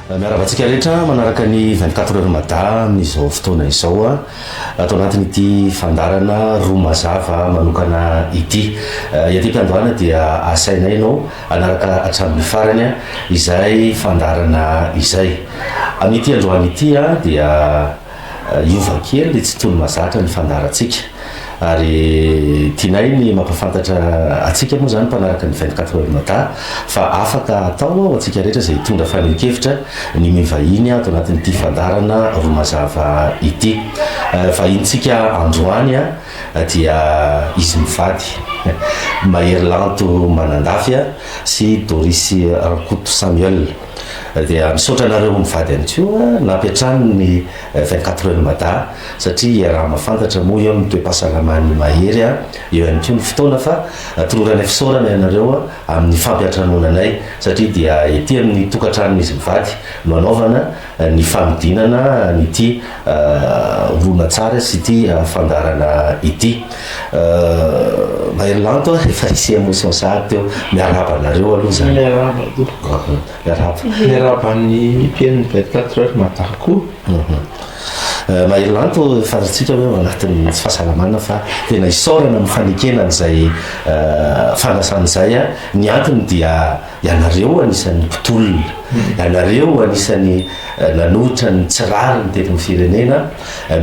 Miarahaba antsika rehetra manaraka ny 24 heures mada amin'izao fotoana izao ato anatin'ity fandaharana roa mazava manokana ity. Ety am-piandohana dia asainay ianao hanaraka hatramin'ny farany izay fandaharana izay. Amin'ity androany ity dia Hiova kely tsy toy ny mahazatra ny fandaharantsika ary tianay ny mampahafantatra antsika moa izany mpanaraka ny 24 heures mada fa afaka atao ho antsika rehetra izay hitondra fanehoan-kevitra ny mivahiny ato anatin'ity fandaharana roa mazava ity. Vahinintsika androany dia izy mivady Mahery Lanto Manandafy sy Doris Rakoto Samuel. Dia misaotra anareo mivady ihany koa nampiantrano ny 24 heures mada satria iaraha-mahafantatra moa eo ny toe-pahasalaman'i Mahery eo ihany koa ny fotoana fa toloranay fisaorana ianareo amin'ny fampiantranoana anay satria dia ety amin'ny tokantranon'izy mivady no anaovana ny fanodinana an'ity horonantsary sy ity fandaharana ity. Mahery Lanto a, efa nisy émotion sahady teo. Miarahaba anareo aloha izany. Miarahaba tompoko. Miarahaba. Miarahaba ny mpihaino ny 24 heures Mada koa. Mahery Lanto, fantatsika hoe ao anatin'ny tsy fahasalamana fa tena isaorana amin'ny fanekena an'izay fanasana izay. Ny antony dia Ianareo anisan'ny mpitolona, ianareo anisan'ny nanohitra ny tsy rariny teto amin'ny firenena,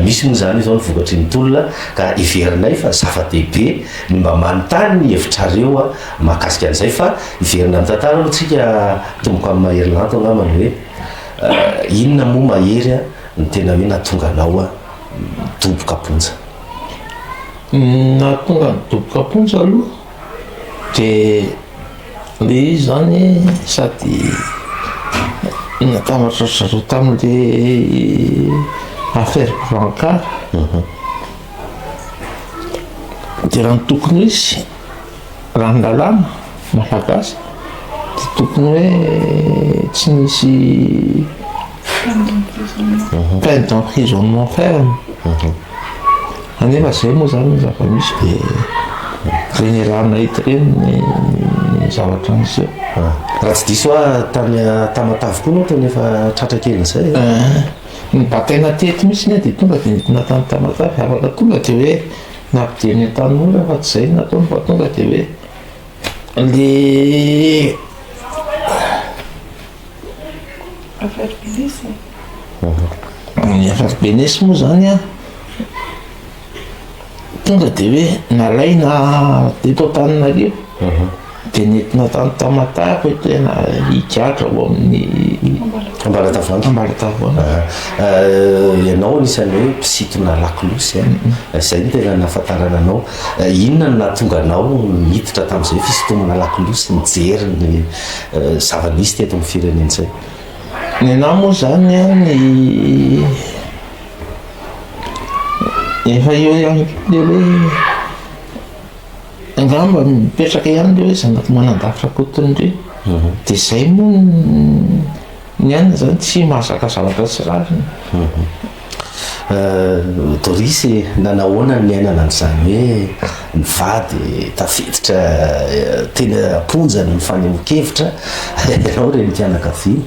misy moa izany izao ny vokatry ny tolona ka heverinay fa zava-dehibe ny mba manontany ny hevitrareo mahakasika an'izay fa hiverina amin'ny tantara aloha tsika atomboka amin'i Mahery Lanto angamba ny hoe inona moa Mahery no tena hoe nahatonga anao nidoboka am-ponja? Ny nahatonga nidoboka am-ponja aloha dia Le izy zany sady natambatra ry zareo tamin'le affaire Brancard de raha ny tokony ho izy, raha ny lalàna malagasy de tokony hoe tsy nisy peine d'emprisonnement ferme. Anefa zay moa zany ny zava-misy de reny iaraha nahita ireny ny zavatra niseho. Raha tsy diso aho tany Tamatave koa anao tena efa tratra kelin'izay e? Ny bataina teto mihitsy anie dia tonga dia nentina tany Tamatave, afaka tonga dia hoe nampidirina Antanimora fa tsy izay no nataony fa tonga dia hoe le Affaire Bénès e. Ny affaire Bénès moa zany an, tonga de hoe nalaina teto Antananarivo de nentina tany Tamatave hoe tena higadra ao amin'ny Ambalatavoahangy. Ambalatavoahangy. Ianao anisan'ny hoe mpisintona lakolosy an, izay no tena nahafantarana anao. Inona no nahatonga anao niditra tamin'izay fisintomana lakolosy, nijery ny zava-nisy teto amin'ny firenena izay? Ny anah moa zany an, ny efa eo ihany koa le hoe angamba mipetraka ihany le hoe zanak'i Manandafy Rakotonirina, de zay moa Ny anona zany tsy mahazaka zavatra tsy rariny. Doris e, nanahoana ny niainana an'izany hoe nivady tafiditra teny am-ponja ny fanehoan-kevitra, ianao renim-pianakaviana?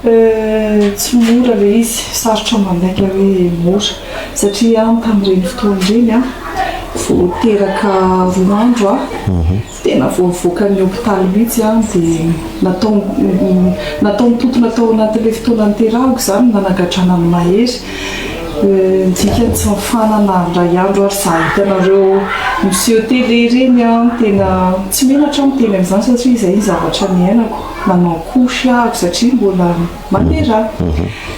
Tsy mora ilay izy, sarotra mandainga hoe mora satria aho tamin'ireny fotoana ireny an, vao teraka roa andro aho, Tena vao nivoaka ny hopitaly mihitsy aho dia natao natao nitontona tao anatin'ilay fotoana niterahako izany no nanagadrana an'i Mahery. Ny dikany tsy mifanana indray andro ary za hitanareo miseho télé ireny an, tena tsy menatra aho miteny an'izany satria izay ny zavatra niainako, nanao couche aho satria mbola mandeha rà.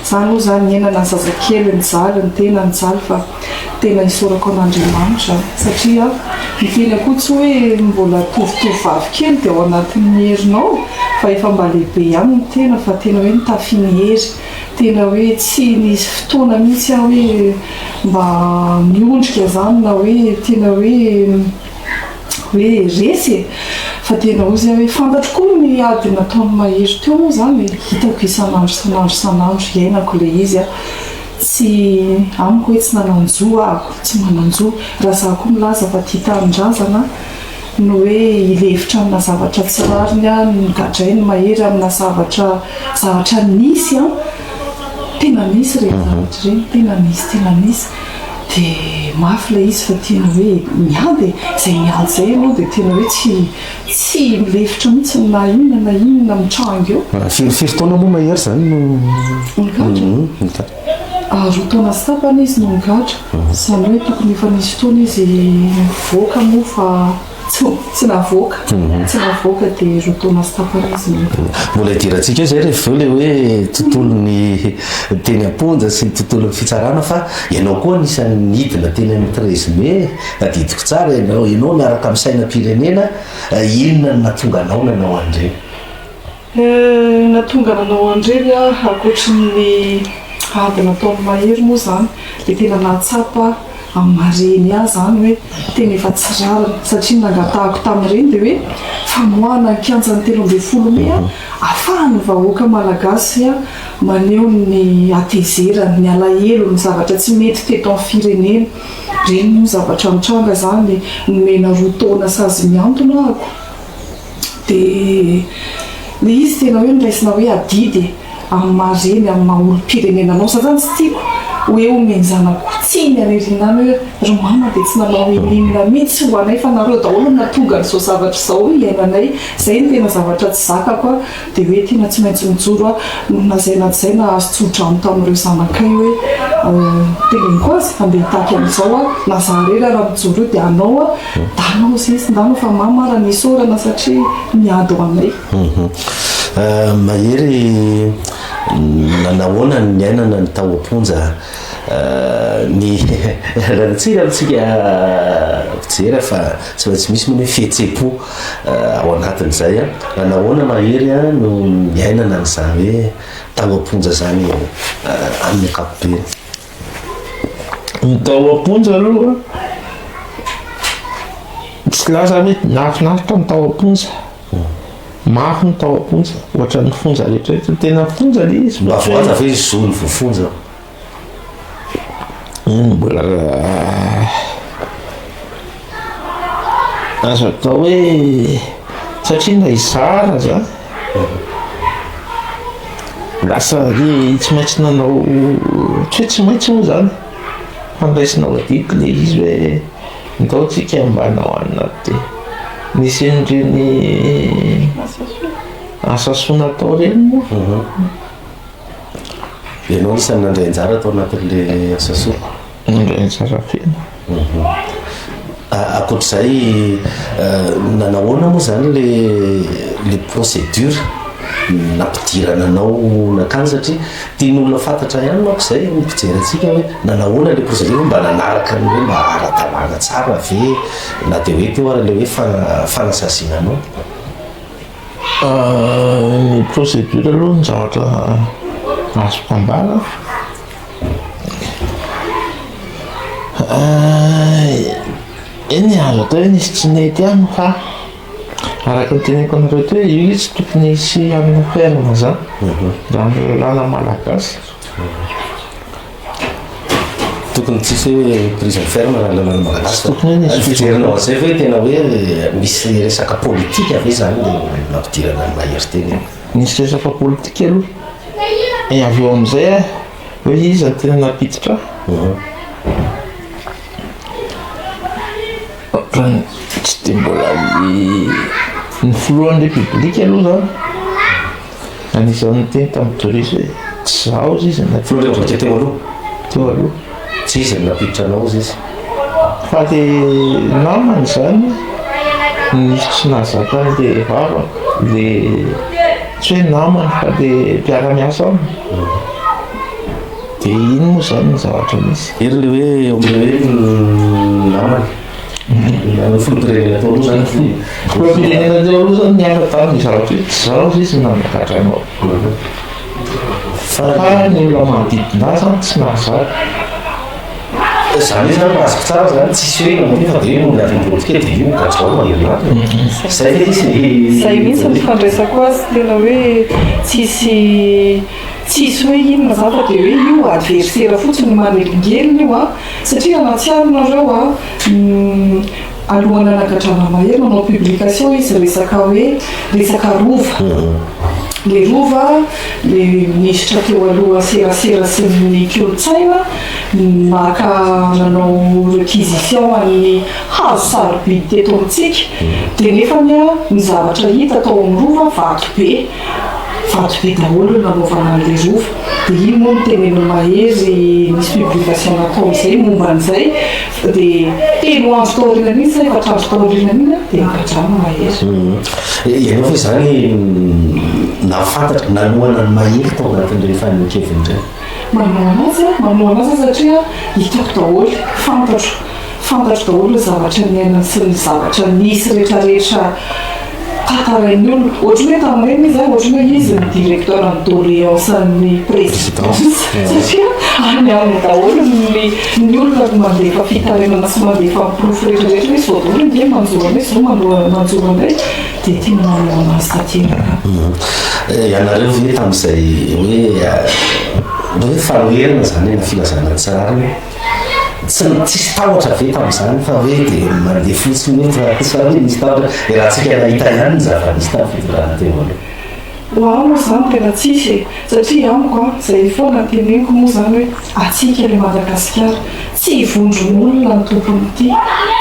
Izany moa izany niainana ny zazakely nijaly, ny tena nijaly fa. Tena isaorako an'Andriamanitra satria ny tena koa tsy hoe mbola tovotovovavy kely dia ao anatin'ny herinao fa efa mba lehibe ihany ny tena fa tena hoe nitafiany hery, tena hoe tsy nisy fotoana mihitsy aho hoe mba miondrika izany na hoe tena hoe hoe resy e! Fa tena hozy aho hoe fantatro koa ny ady nataon'i Mahery teo moa izany e, hitako isan'andro isan'andro isan'andro iainako ilay izy a. Tsy amiko hoe tsy nanan-jo aho, tsy manan-jo. Raha izaho koa milaza fa tia tanindrazana, Ny hoe hilefitra amina zavatra tsy rariny an, nogadrainy mahery amina zavatra zavatra nisy an, tena nisy ireny zavatra ireny, tena nisy tena nisy, dia mafy ilay izy fa tena hoe miady e, izay miady izay ianao dia tena hoe tsy tsy milefitra mihitsy na inona na inona mitranga eo. Firy firy taona moa mahery izany no Nigadra? Nigadra. Roa taona sy tapany izy no nigadra, izany hoe tokony efa nisy fotoana izy nivoaka moa fa tsy navoaka, tsy navoaka dia roa taona sy tapany izy no nigadra. Mbola hidirantsika eo izay rehefa avy eo ilay hoe tontolon'ny teny am-ponja sy ny tontolon'ny fitsarana fa ianao koa anisan'ny nidina teny amin'ny 13 mai, tadidiko tsara ianao, ianao miaraka amin'ny sainam-pirenena, inona no nahatonga anao nanao an'ireny? Nahatonga nanao an'ireny aho ankoatry ny ady nataon'i Mahery moa izany dia tena nahatsapa amin'ny maha reny ahy izany hoe tena efa tsy rariny satria ny nangatahako tamin'ireny dia hoe famoahana ny kianjan'ny 13 mey ahafahan'ny vahoaka malagasy maneho ny hatezerany, ny alahelony, ny zavatra tsy mety teto amin'ny firenena. Ireny moa zavatra nitranga izany, nomena roa taona sazy mihantona ahako. Dia ilay izy tena hoe noraisina hoe adidy e, amin'ny maha reny, amin'ny maha olom-pirenena anao. Za zany tsy tiako hoe omen'ny zanako tsiny any aoriana any hoe ry mama dia tsy nanao ininona mihitsy ho anay fa nareo daholo no nahatonga an'izao zavatra izao iainanay. Izay no tena zavatra tsy zakako a, dia hoe tena tsy maintsy mijoro aho. Na izay na tsy izay nahazo tso-drano tamin'ireo zanakay hoe teneniko azy handeha hitaky an'izao aho, na za irery ara mijoro eo dia hanao aho. Ndana ozy izy, ndana fa mama ara nisaorana satria niady ho anay. Mahery nanahoana ny niainana ny tao am-ponja ny ratsy amintsika mpijery fa tsy maintsy misy moa ny hoe fihetsem-po ao anatin'izay an. Nanahoana Mahery no niainana an'izany hoe tao am-ponja izany amin'ny ankapobeny? Ny tao am-ponja aloha tsy lasa hoe nahafinaritra ny tao am-ponja. Mafy ny tao am-ponja, ohatran'ny fonja rehetra rehetra. Tena fonja ilay izy. Mba voahaja ve ny zon'ny voafonja? Eny mbola azo atao hoe satria na izaho aza zany lasa hoe tsy maintsy nanao, tsy hoe tsy maintsy moa zany fa noraisina ho adidy ilay izy hoe ndao tsika mba hanao anona dia nisy an'ireny asa soa natao ireny moa. Ianao anisan'ny nandray anjara tao anatin'ilay asa soa? Nandray anjara feno. Ankoatr'izay, nanahoana moa izany ilay procédure nampidirana anao nankany satria tian'olona fantatra ihany manko izay ny mpijery antsika hoe nanahoana ilay procédure mba nanaraka ny hoe mba ara-dalàna tsara ve na dia hoe teo ary ilay hoe fanasaziana anao? Ny procédure aloha ny zavatra azoko ambara eny azo atao hoe nisy tsy nety ihany fa araka ny teneniko anareo teo hoe io tsy tokony hisy amina ferme zany raha ny lalàna malagasy. Tokony tsisy hoe prison ferme raha ny lalàna malagasy. Tokony hoe nisy Ny fijerinao an'izay ve tena hoe misy resaka politika ve zany le nampidirana an'i Mahery teny e? Nisy resaka politika aloha. E avy eo amin'izay a, hoe iza no tena nampiditra ahy? Ohatran'ny tsy dia mbola ny ny filohan'ny Repoblika aloha zany anisan'ny niteny tamin'i Doris hoe tsy izaho hozy izy no nampiditra anao. Teo aloha? Teo aloha. Tsy izy no nampiditra anao hozy izy. Fa le namany zany nisy tsy nahazaka an'le vava, le tsy hoe namany fa le mpiara-miasa aminy. Dia iny moa zany ny zavatra nisy. Hery le hoe eo amin'le hoe namany. Ny filoham-pirenena teo aloha zany. Filoham-pirenena teo aloha zany niala tamin'ny zavatra hoe tsy izaho hozy izy no nanakatra anao. Fa ny olona manodidina ahy zany tsy nahazaka. Zany hoe zany raha azoko tsara zany tsisy hoe nanao fa dia hoe noho ny adin'ny politika dia io gadrao mahery latona. Zay ve izy? Zay mihitsy ny fandraisako azy, tena hoe tsisy tsisy hoe inona zany fa dia hoe io adversaire fotsiny no manelingelina io an, satria raha nahatsiaro nareo an. Alohan'ny hanagadrana Mahery nanao publication izy resaka hoe resaka rova. Le rova le minisitra teo aloha serasera sy ny kolontsaina naka nanao requisition an'ny hazo sarobidy teto amintsika dia nefany ny zavatra hita tao amin'ny rova vato be. Vato be daholo no nanaovana an'ilay rova. Dia iny moa no tenenin'i Mahery, nisy publication natao izay momba an'izay. Dia telo andro taorianan'iny sa efatra andro taorianan'iny dia nagadrana Mahery. Ianao ve izany nahafantatra, nanohana an'i Mahery tao anatin'ireny fanehoan-keviny ireny? Manohana azy aho, manohana azy aho satria hitako daholo, fantatro, fantatro daholo ny zavatra niainany sy ny zavatra nisy rehetrarehetra tantarain'ny olona. Ohatran'ny hoe tamin'ireny izy, ohatran'ny hoe izy ny directeur ny doléance an'ny présidence satria any aminy daholo ny ny olona no mandefa fitarainana sy mandefa porofo rehetrarehetra hoe izao daholo ange manjo anay, izao manjo anay, dia tena manohana azy tanteraka. Ianareo ve tamin'izay hoe hoe fanoherana izany na filazana ny tsy rariny? Tsy tsisy tahotra ve tamin'izany fa hoe dia mandeha fotsiny hoe fa sa hoe nisy tahotra dia raha tsika nahita ihany ny zava-nisy tamin'ny fitondrana teo aloha. Ho ahy moa izany tena tsisy e! Satria amiko an, izay foana no teneniko moa izany hoe antsika ilay Madagasikara, tsy vondron'olona no tompon'ity,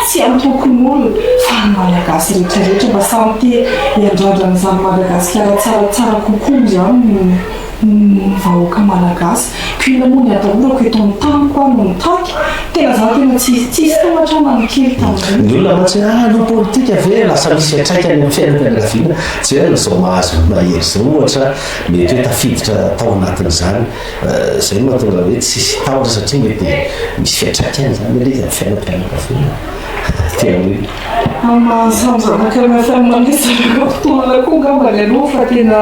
tsy antokon'olona fa ny Malagasy rehetra rehetra mba samy te hiandrandra an'izany Madagasikara tsaratsara kokoa izany no ny vahoaka malagasy ko inona moa ny atahorako eto amin'ny taniko aho no mitaky tena za tena tsy tsisy tahotra aho na ny kely tamin'izay. Ny olona mantsy hoe ah hanao politika ve lasa misy fiantraikany amin'ny fiainam-pianakaviana, tsy hoe izao mahazo mahery izao ohatra mety hoe tafiditra tao anatin'izany, izay no mahatonga hoe tsisy tahotra satria mety misy fiantraikany izany ilay izy amin'ny fiainam-pianakaviana aty aoriana. Amin'ny maha samy zanaka samy mandeha zanaka mpitolona koa angamba ny aloha fa tena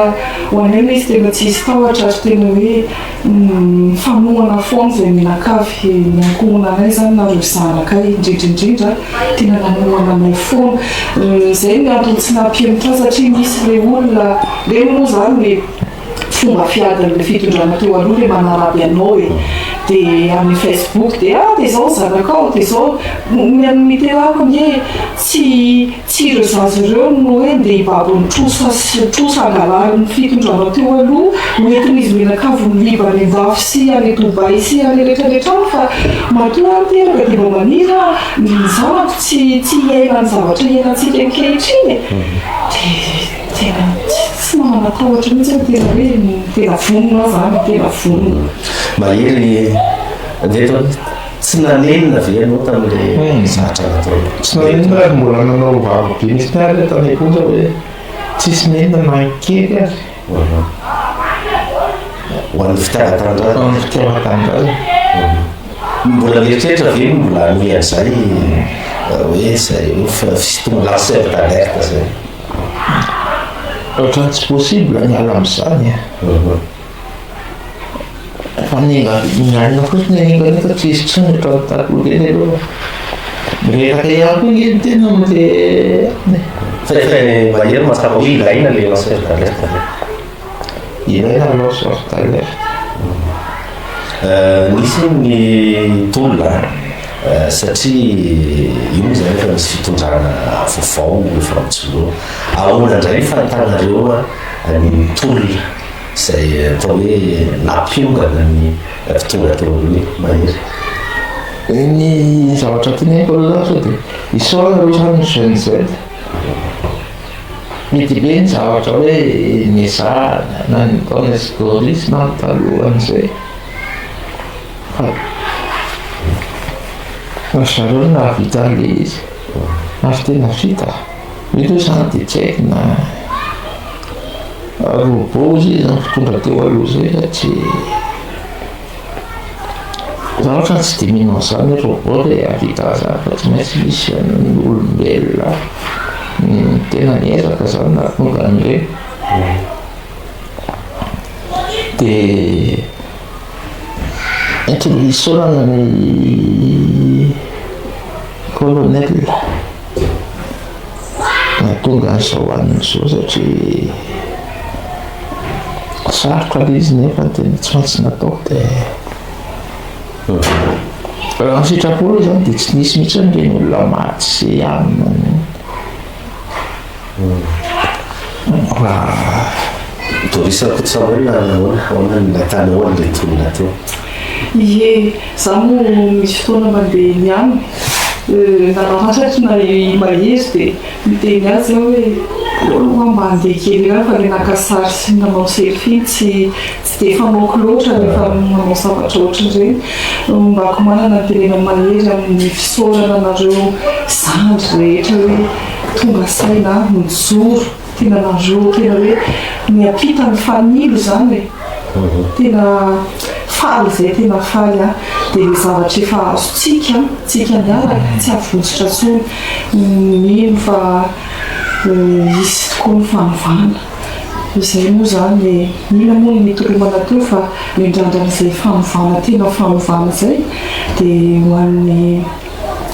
Ho anay ilay izy tena tsy hisy tahotra ary tena hoe mifanohana foana izay mianakavy ny ankohonanay izany na ireo zanakay indrindra indrindra tena nanohana anay foana. Izay ny antony tsy nampihemotra ahy satria misy ilay olona, ireny moa izany ny fomba fiadin'ilay fitondrana teo aloha ilay manaraby anao e, dia amin'ny facebook dia ah dia izao ny zanakao dia izao, ny an'ny niterahako ange tsy Tsy ireo zaza ireo no hoe ndeha hibaby ny trosa sy trosa hangalarin'ny fitondrana teo aloha ho entin'izy mianakavy miliba any an-dafy sy any Dubaï sy any rehetra rehetra any fa matoa aho teraka dia mba maniry aho ny zanako tsy tsy hiaina ny zavatra iainantsika ankehitriny e! Dia tena tsy manana tahotra mihitsy aho tena hoe tena vonona aho izany tena vonona. Mahery ndeha eto. Tsy nanenina ve ianao tamin'ilay zavatra nataonao? Tsy nanenina ary mbola nanao vava be mihitsy ary aho tany am-ponja hoe tsisy nenina na kely ary. Ho an'ny fitiavan-tanindrazana. Ho an'ny fitiavan-tanindrazana. Mbola mieritreritra ve ny mbola hanohy an'izay hoe izay hoe fisintomana lanceur d'alerte izay? Ohatran'ny tsy possible ny hiala amin'izany e. Fa ny alina fotsiny enga anie fa tsy hisy intsony ohatran'ny taloha ireny aloha. Mireraka ihany koa ange ny tena amin'le alina e. Fa efa mahery mahatsapa hoe ilaina le lanceur d'alerte ve? Ilaina ny lanceur d'alerte. Nisy ny tolona satria io moa izany efa misy fitondrana vaovao efa mijoro. Ahoana indray ny fahitanareo ny tolona? Izay atao hoe nampiongana ny mpitondra teo aloha e, Mahery. Ny zavatra teneniko aloha zany sao dia isaorana aloha zany ny Gen Z. Be dia be ny zavatra hoe nezahana na ny nataon'i Doris na ny talohan'izay fa ry zareo no nahavita an'ilay izy ary tena vita. Mety hoe zany dia tsy haiko na robot izy izany mpitondra teo aloha izay fa tsy za ohatrany tsy dia mino an'izany hoe robot ve hahavita an'izany fa tsy maintsy misy ny olombelona ny tena niezaka izany nahatonga an'ireny dia entiny isaorana ny colonel Nahatonga an'izao hanina izao satria sarotra ilay izy nefa tena tsy maintsy natao dia. Raha ny sitrapo aloha izany dia tsy nisy mihitsy an'ireny olona maty sy anona. Raha. Doris Rakotosamoela, ahoana, ahoana ny nahitanao an'ilay tolona teo? Ie, za moa misy fotoana mandeha eny ihany, nanararaotra i Mahery dia Niteny azy aho hoe aleo aloha mba handeha kely ihany fa ilay naka sary sy nanao selfie tsy tsy dia fanaoko loatra rehefa manao zavatra ohatran'ireny. Mbako manana ny tenena mahery amin'ny fisaorana anareo zandry rehetra hoe tonga saina mijoro tena nareo tena hoe niampita ny fanilo izany e. Tena faly izay tena faly aho. Dia ilay zavatra efa azontsika, tsika miaraka, tsy havontsitra intsony. Mino fa hisy tokoa ny fanovana. Izay moa izany, inona moa no nitolomana teo fa miandrandra an'izay fanovana tena fanovana izay dia ho an'ny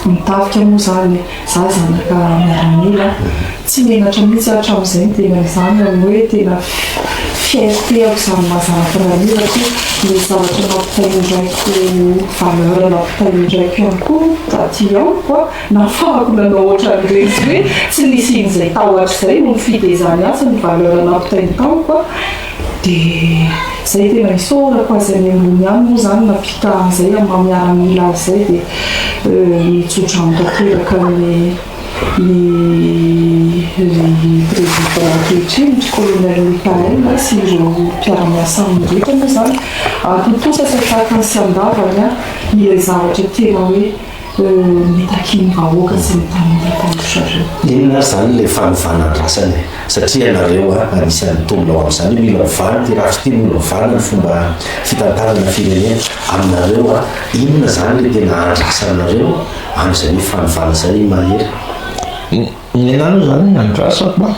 ny tafika moa izany, za zanaka miaramila, tsy menatra mihitsy aho hatramin'izay niteny an'izany amin'ny hoe tena fierté ako izany maha zanaka miaramila koa ny zavatra nampitain'ny raiko valeur nampitain'ny raiko ihany koa taty amiko a. Nahafahako nanao ohatran'ireny tsy hoe tsy nisy in'izay tahotra izay noho ny fitezany ahy sy ny valeur nampitainy tamiko a! Dia izay tena isaorako azy any ambony any moa izany nampita an'izay amin'ny maha miaramila azy izay dia nitsodrano tanteraka ny ny ry président ankehitriny ry colonel Mickaël sy ireo mpiara-miasa aminy rehetra moa izany ary tontosa sy an-takany sy an-davany ilay zavatra tena hoe Mitaky ny vahoaka sy ny tanora tany zareo. Inona ary izany ilay fanovana andrasana e? Satria ianareo anisan'ny tombona ho amin'izany hoe mila ovana ity rafitra ity, mila ovana ny fomba fitantanana firenena. Aminareo inona izany ilay tena andrasanareo amin'izay hoe fanovana izay Mahery? Ny anah aloha izany ny andrasako an,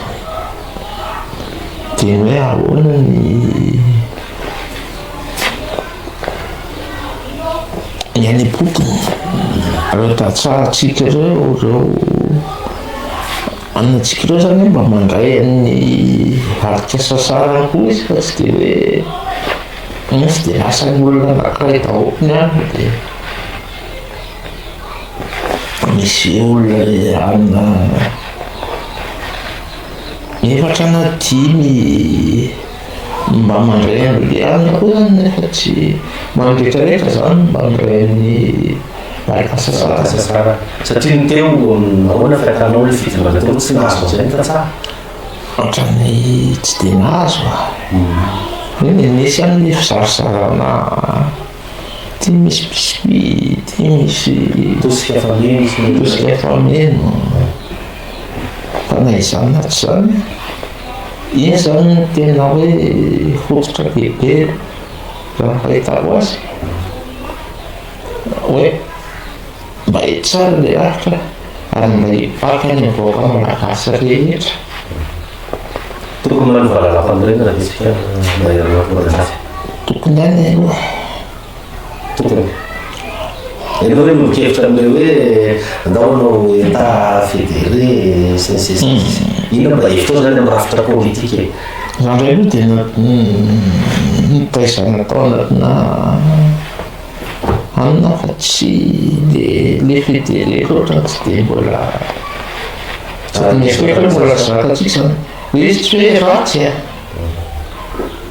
dia ny hoe ahoana ny. Ny any am-potony, ireo tantsahantsika ireo, ireo anantsika ireo zany mba mandray an'ny alikasasarany koa izy fa tsy dia hoe misy dia lasan'ny olona anankiray daholo ny any dia misy olona amina efatra na dimy Mba mandray an'le anona koa zany nefa tsy man'ny retraretra zany mba mandray an'ny alakasasarana. Satria ny teo ahoana fahitanao le fitondrana teo tsy nahazo an'izay ny tantsaha? Ohatran'ny tsy dia nahazo a! Eny e, nisy ihany ny fizarazarana ity misy biscuit, ity misy Tosika fameno sy ny. Tosika fameno. Fa na izany na tsy izany, iny izany no tena hoe fototra lehibe raha ny fahitako azy, hoe mba hitsara ilay rafitra ary mba hipaka any amin'ny vahoaka malagasy rehetra. Tokony manova lalàmpanorenana ve isika Mahery Tokony ihany aloha. Tokony. Ianao ve miombon-kevitra amin'ilay hoe andao hanao Etat fédéré sy ny sisa sy ny sisa. Inona mba hevitrao izany amin'ny rafitra politika e? Za indray aloha dia nitaizana tao anatina anona fa tsy le le fédéré loatra tsy dia mbola sady mieritreritra hoe mbola zakantsika izany. Ilay izy tsy hoe ratsy a!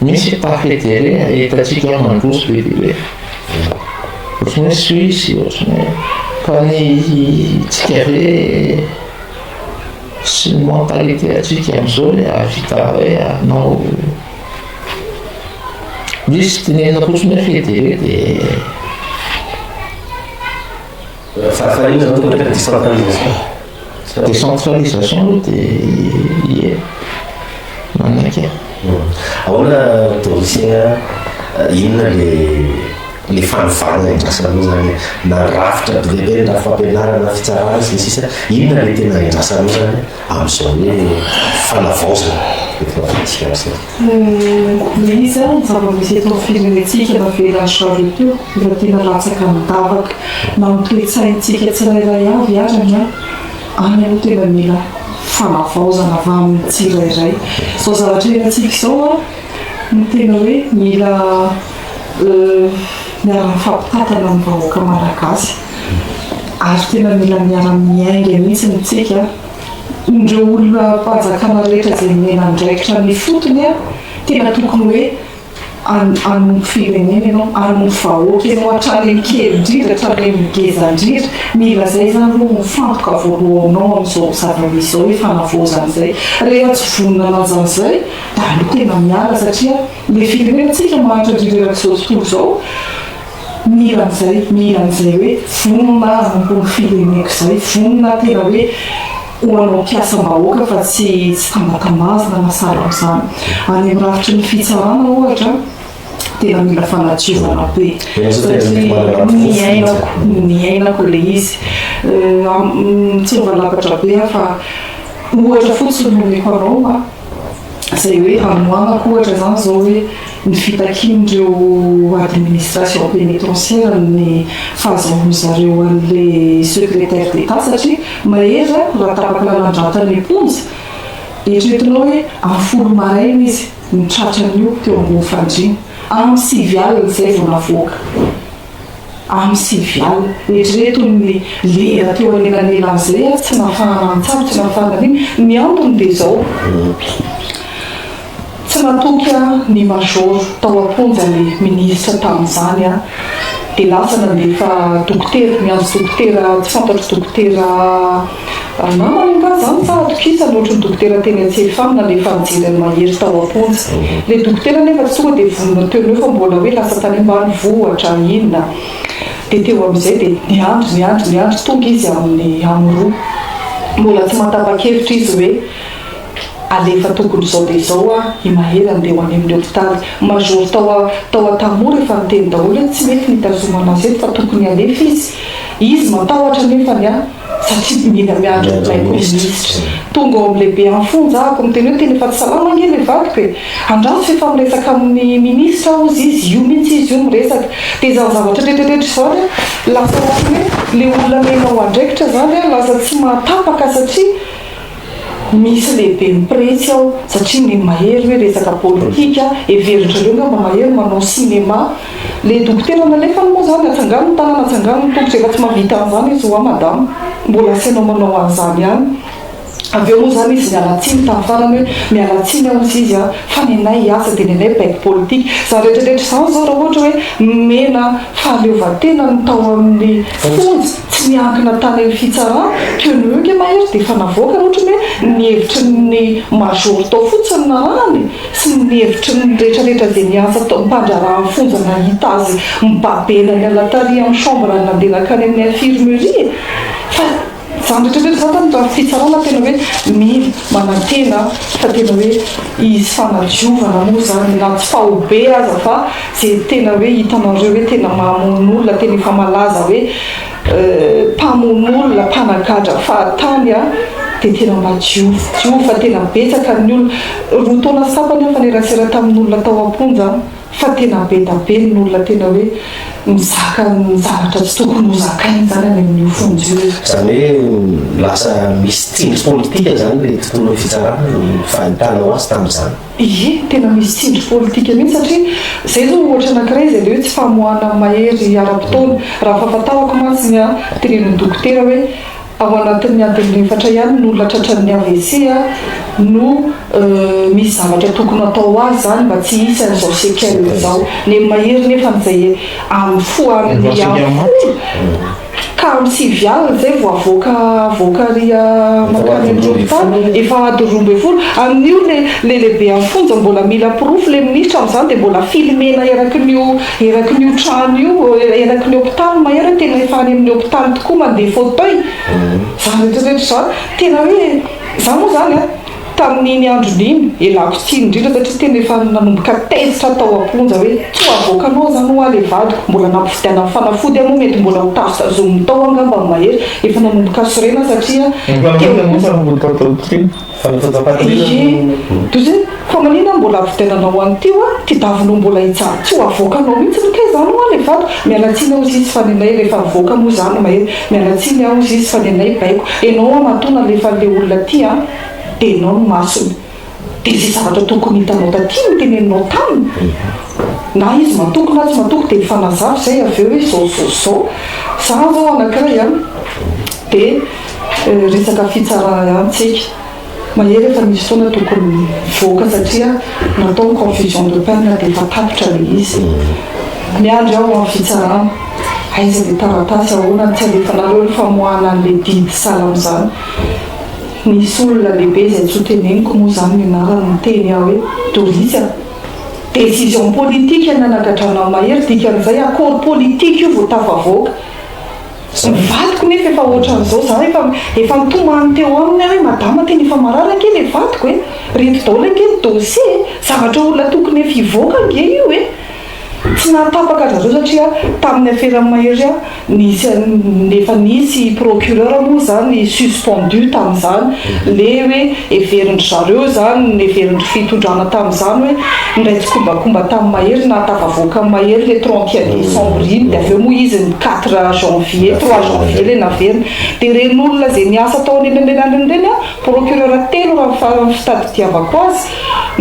Misy état fédéré ahitantsika mandroso be dia be. Ohatran'ny hoe Suisse, ohatran'ny hoe fa ny tsika ve sy ny mentalité antsika amin'izao hoe hahavita hoe hanao misy tenenina fotsiny hoe fédéré dia Fa fa inona zany tokony hoe décentralisation? Décentralisation aloha dia ie, manaiky aho. Ahoana Doris a, inona le le fanovana endrasanao zany e? Na rafitra be dia be, na fampianarana, na fitsarana sy ny sisa, inona le tena endrasanao zany amin'izao hoe fanavaozana eto Madagasikara izao? Ilay izy ary ny zava-misy eto amin'ny firenentsika navelan'i zareo teo efa tena latsaka an-davaka na ny toe-tsaintsika tsirairay avy arany an, any aloha tena mila fanavaozana avy amin'ny tsirairay. Izao zavatra iainantsika izao an, no tena hoe mila. miara-mifampitantana amin'ny vahoaka malagasy ary tena mila miara-miainga mihitsy isika. Ireo olom-panjakana rehetra izay nomena andraikitra any ifotony, tena tokony hoe hanompo firenena ianao, hanompo vahoaka ianao hatrany amin'ny kely indrindra, hatrany amin'ny ngeza indrindra. Mila izay izany aloha mifantoka voalohanao amin'izao zava-misy izao hoe fanavaozana izay. Rehefa tsy vonona hanaja an'izay dia aleo tena miala satria ilay firenena tsika mahantra indrindra erak'izao tontolo izao. Mila an'izay, mila an'izay hoe vonona hanompo ny fireneko izay, vonona tena hoe ho hanao mpiasam-bahoaka fa tsy tsy tambatambazina na sahala amin'izany. Any amin'ny rafitry ny fitsarana ohatra, tena mila fanadiovana be satria niainako, niainako ilay izy. Tsy mivalapatra be aho fa ohatra fotsiny no omeko anao. Izay hoe hanohanako ohatra izany izao hoe ny fitakian'ireo administration pénitentiaire ny fahazahoan-dry zareo an'ilay secrétaire d'Etat satria mahery raha tapaka lalan-drà tany am-ponja, eritreretinao hoe amin'ny folo maraina izy no tratran'io teo ambony fandriana, amin'ny sivy alina izay vao navoaka. Amin'ny sivy alina. Eritrereto ny lera teo anelanelan'izay ary tsy nahafahana nitsabo, tsy nahafahana nino. Ny antony dia izao, tsy natoky ny major tao am-ponja ny minisitra tamin'izany dia lasa nandefa dokotera, niantso dokotera tsy fantatro dokotera namany angaha izany sa atokisany ohatry ny dokotera teny Antsehifamy nalefa nijery an'i Mahery tao am-ponja. Ilay dokotera anefa tsy tonga dia vonona teo no eo fa mbola hoe lasa tany ambanivohitra inona. Dia teo amin'izay dia niandry niandry niandry tonga izy amin'ny amin'ny roa. Mbola tsy mahatapa-kevitra izy hoe alefa tokony izao dia izao i Mahery andeha ho any amin'ny hopitaly. Major tao tao Antanimora efa niteny daholo hoe tsy mety ny hitazomana azy eto fa tokony alefa izy. Izy matahotra nefany an! Satria mila miandry an'ilay minisitra. Tonga ao amin'ny lehibe amin'ny fonja ahako miteny hoe tena efa tsy salama ange ilay vadiko e! Andraso fa efa miresaka amin'ny minisitra aho hozy izy, io mihitsy izy io miresaka. Dia izany zavatra rehetra rehetra izany an, lasa ohatran'ny hoe ilay olona omenao andraikitra izany an, lasa tsy mahatapaka satria Misy lehibe mipretsy ao satria ny mahery hoe resaka politika, heverin-drareo ngamba mahery manao cinéma. Le dokotera nalefany moa zany atsangano ny tanana atsangano ny tongotra efa tsy mahavita an'izany izy hoa madama mbola asainao manao an'izany ihany. Avy eo moa zany izy niala tsiny tamin'ny farany hoe miala tsiny aho hozy izy a fa nenay hiasa dia nenay baiko politika. Izany rehetra rehetra izany zao raha ohatra hoe nomena fahaleovantena ny tao amin'ny fonja, Tsy niankina tany amin'ny fitsarana, teo no eo nge Mahery dia efa navoaka raha ohatra ny hoe ny hevitry ny major tao fotsiny no narahany sy ny hevitry ny rehetra rehetra izay niasa tao mpandraharaha ny fonja nahita azy mibabena niala tary amin'ny chambre nandeha nankany amin'ny infirmerie e! Fa izany rehetra rehetra izany zany raha fitsarana tena hoe mila manantena fa tena hoe hisy fanadiovana moa izany na tsy faobe aza fa Ze tena hoe hitanareo hoe tena mamono olona, tena efa malaza hoe mpamono olona, mpanagadra fahatany a, dia tena mba diovy, diovy fa tena betsaka ny olona, roa taona sy tapany aho nifanerasera tamin'olona tao am-ponja fa tena be da be ny olona tena hoe mizaka ny zavatra tsy tokony ho zakainy zany any amin'io fonja io. Izany hoe lasa misy tsindry politika izany ilay tontolon'ny fitsarana ny fahitanao azy tamin'izany? Ie, tena misy tsindry politika mihitsy satria izay izao ohatra anankiray izay ilay hoe tsy famoahana mahery ara-potoana. Raha ny fahafantarako mantsy ny ahy, tenenin'ny dokotera hoe ao anatin'ny adiny efatra ihany ny olona tratran'ny AVC no misy zavatra tokony hatao ho azy izany mba tsy hisy an'izao séquelles izao. Ny mahery nefa izay amin'ny fo amin'ny folo. Ka amin'ny sivy alina izay vao avoaka avoaka ary mankany amin'ny hopitaly, efa adiny 12. Amin'io le le lehibe amin'ny fonja mbola mila porofo le minisitra amin'izany dia mbola filmena eraky ny io eraky ny io trano io eraky ny hopitaly mahery hoe tena efa any amin'ny hopitaly tokoa mandeha fauteuil. Izany rehetra rehetra izany tena hoe izaho moa izany an! Tamin'iny androny iny, ialako tsiny indrindra satria tena efa nanomboka tezitra tao am-ponja hoe tsy ho avoakanao izany hoa le vadiko, mbola nampividianany fanafody aho moa mety mbola ho tazotazominy tao angamba ny mahery, efa nanomboka sorena satria teo koa Ie, toy izay, fa manina aho mbola avidiananao an'ity hoa, ty davinao mbola hijaly tsy ho avoakanao mihitsy kay izany hoa le vadiko, miala tsiny aho hozy izy fa nenay rehefa nivoaka moa izany mahery, miala tsiny aho hozy izy fa nenay baiko, enao hoa matoa nalefan'le olona ty an! dia enao no masony dia izay zavatra tokony hitanao taty no teneninao taminy. Na izy matoky na tsy matoky dia mifanazava izay avy eo hoe izao izao izao. Za zao anankiray an, dia resaka fitsarana ihany tsika. Mahery efa nisy fotoana tokony nivoaka satria natao ny confusion de peine dia efa tapitra ilay izy. Miandry aho amin'ny fitsarana. Aiza ilay taratasy ahoana no tsy alefanareo ny famoahana an'ilay didy sahala amin'izany. Nisy olona lehibe izay tsy ho teneniko moa izany ny anarany niteny ahy hoe Doris a! Décision politique ny nanagadrana an'i Mahery dikan'izay accord politique io vao tafavoaka. Ny vadiko nefa efa ohatran'izao, za efa efa nitomany teo aminy aho hoe madama tena efa marary ange le vadiko e, reto daholo ange ny dossier e, zavatra olona tokony efa hivoaka ange io e. Tsy nahatapaka an-dry zareo satria tamin'ny aferan'i Mahery aho nisy efa nisy procureur moa izany suspendu tamin'izany, le hoe heverin-dry zareo izany, neverin-dry fitondrana tamin'izany hoe niray tsikombakomba tamin'i Mahery nahatafavoaka an'i Mahery le 31 décembre iny dia avy eo moa izy ny quatre janvier, trois janvier le naverina. Dia ireny olona izay niasa tao anelanelan'ireny an, procureur telo raha ny fitadidiavako azy,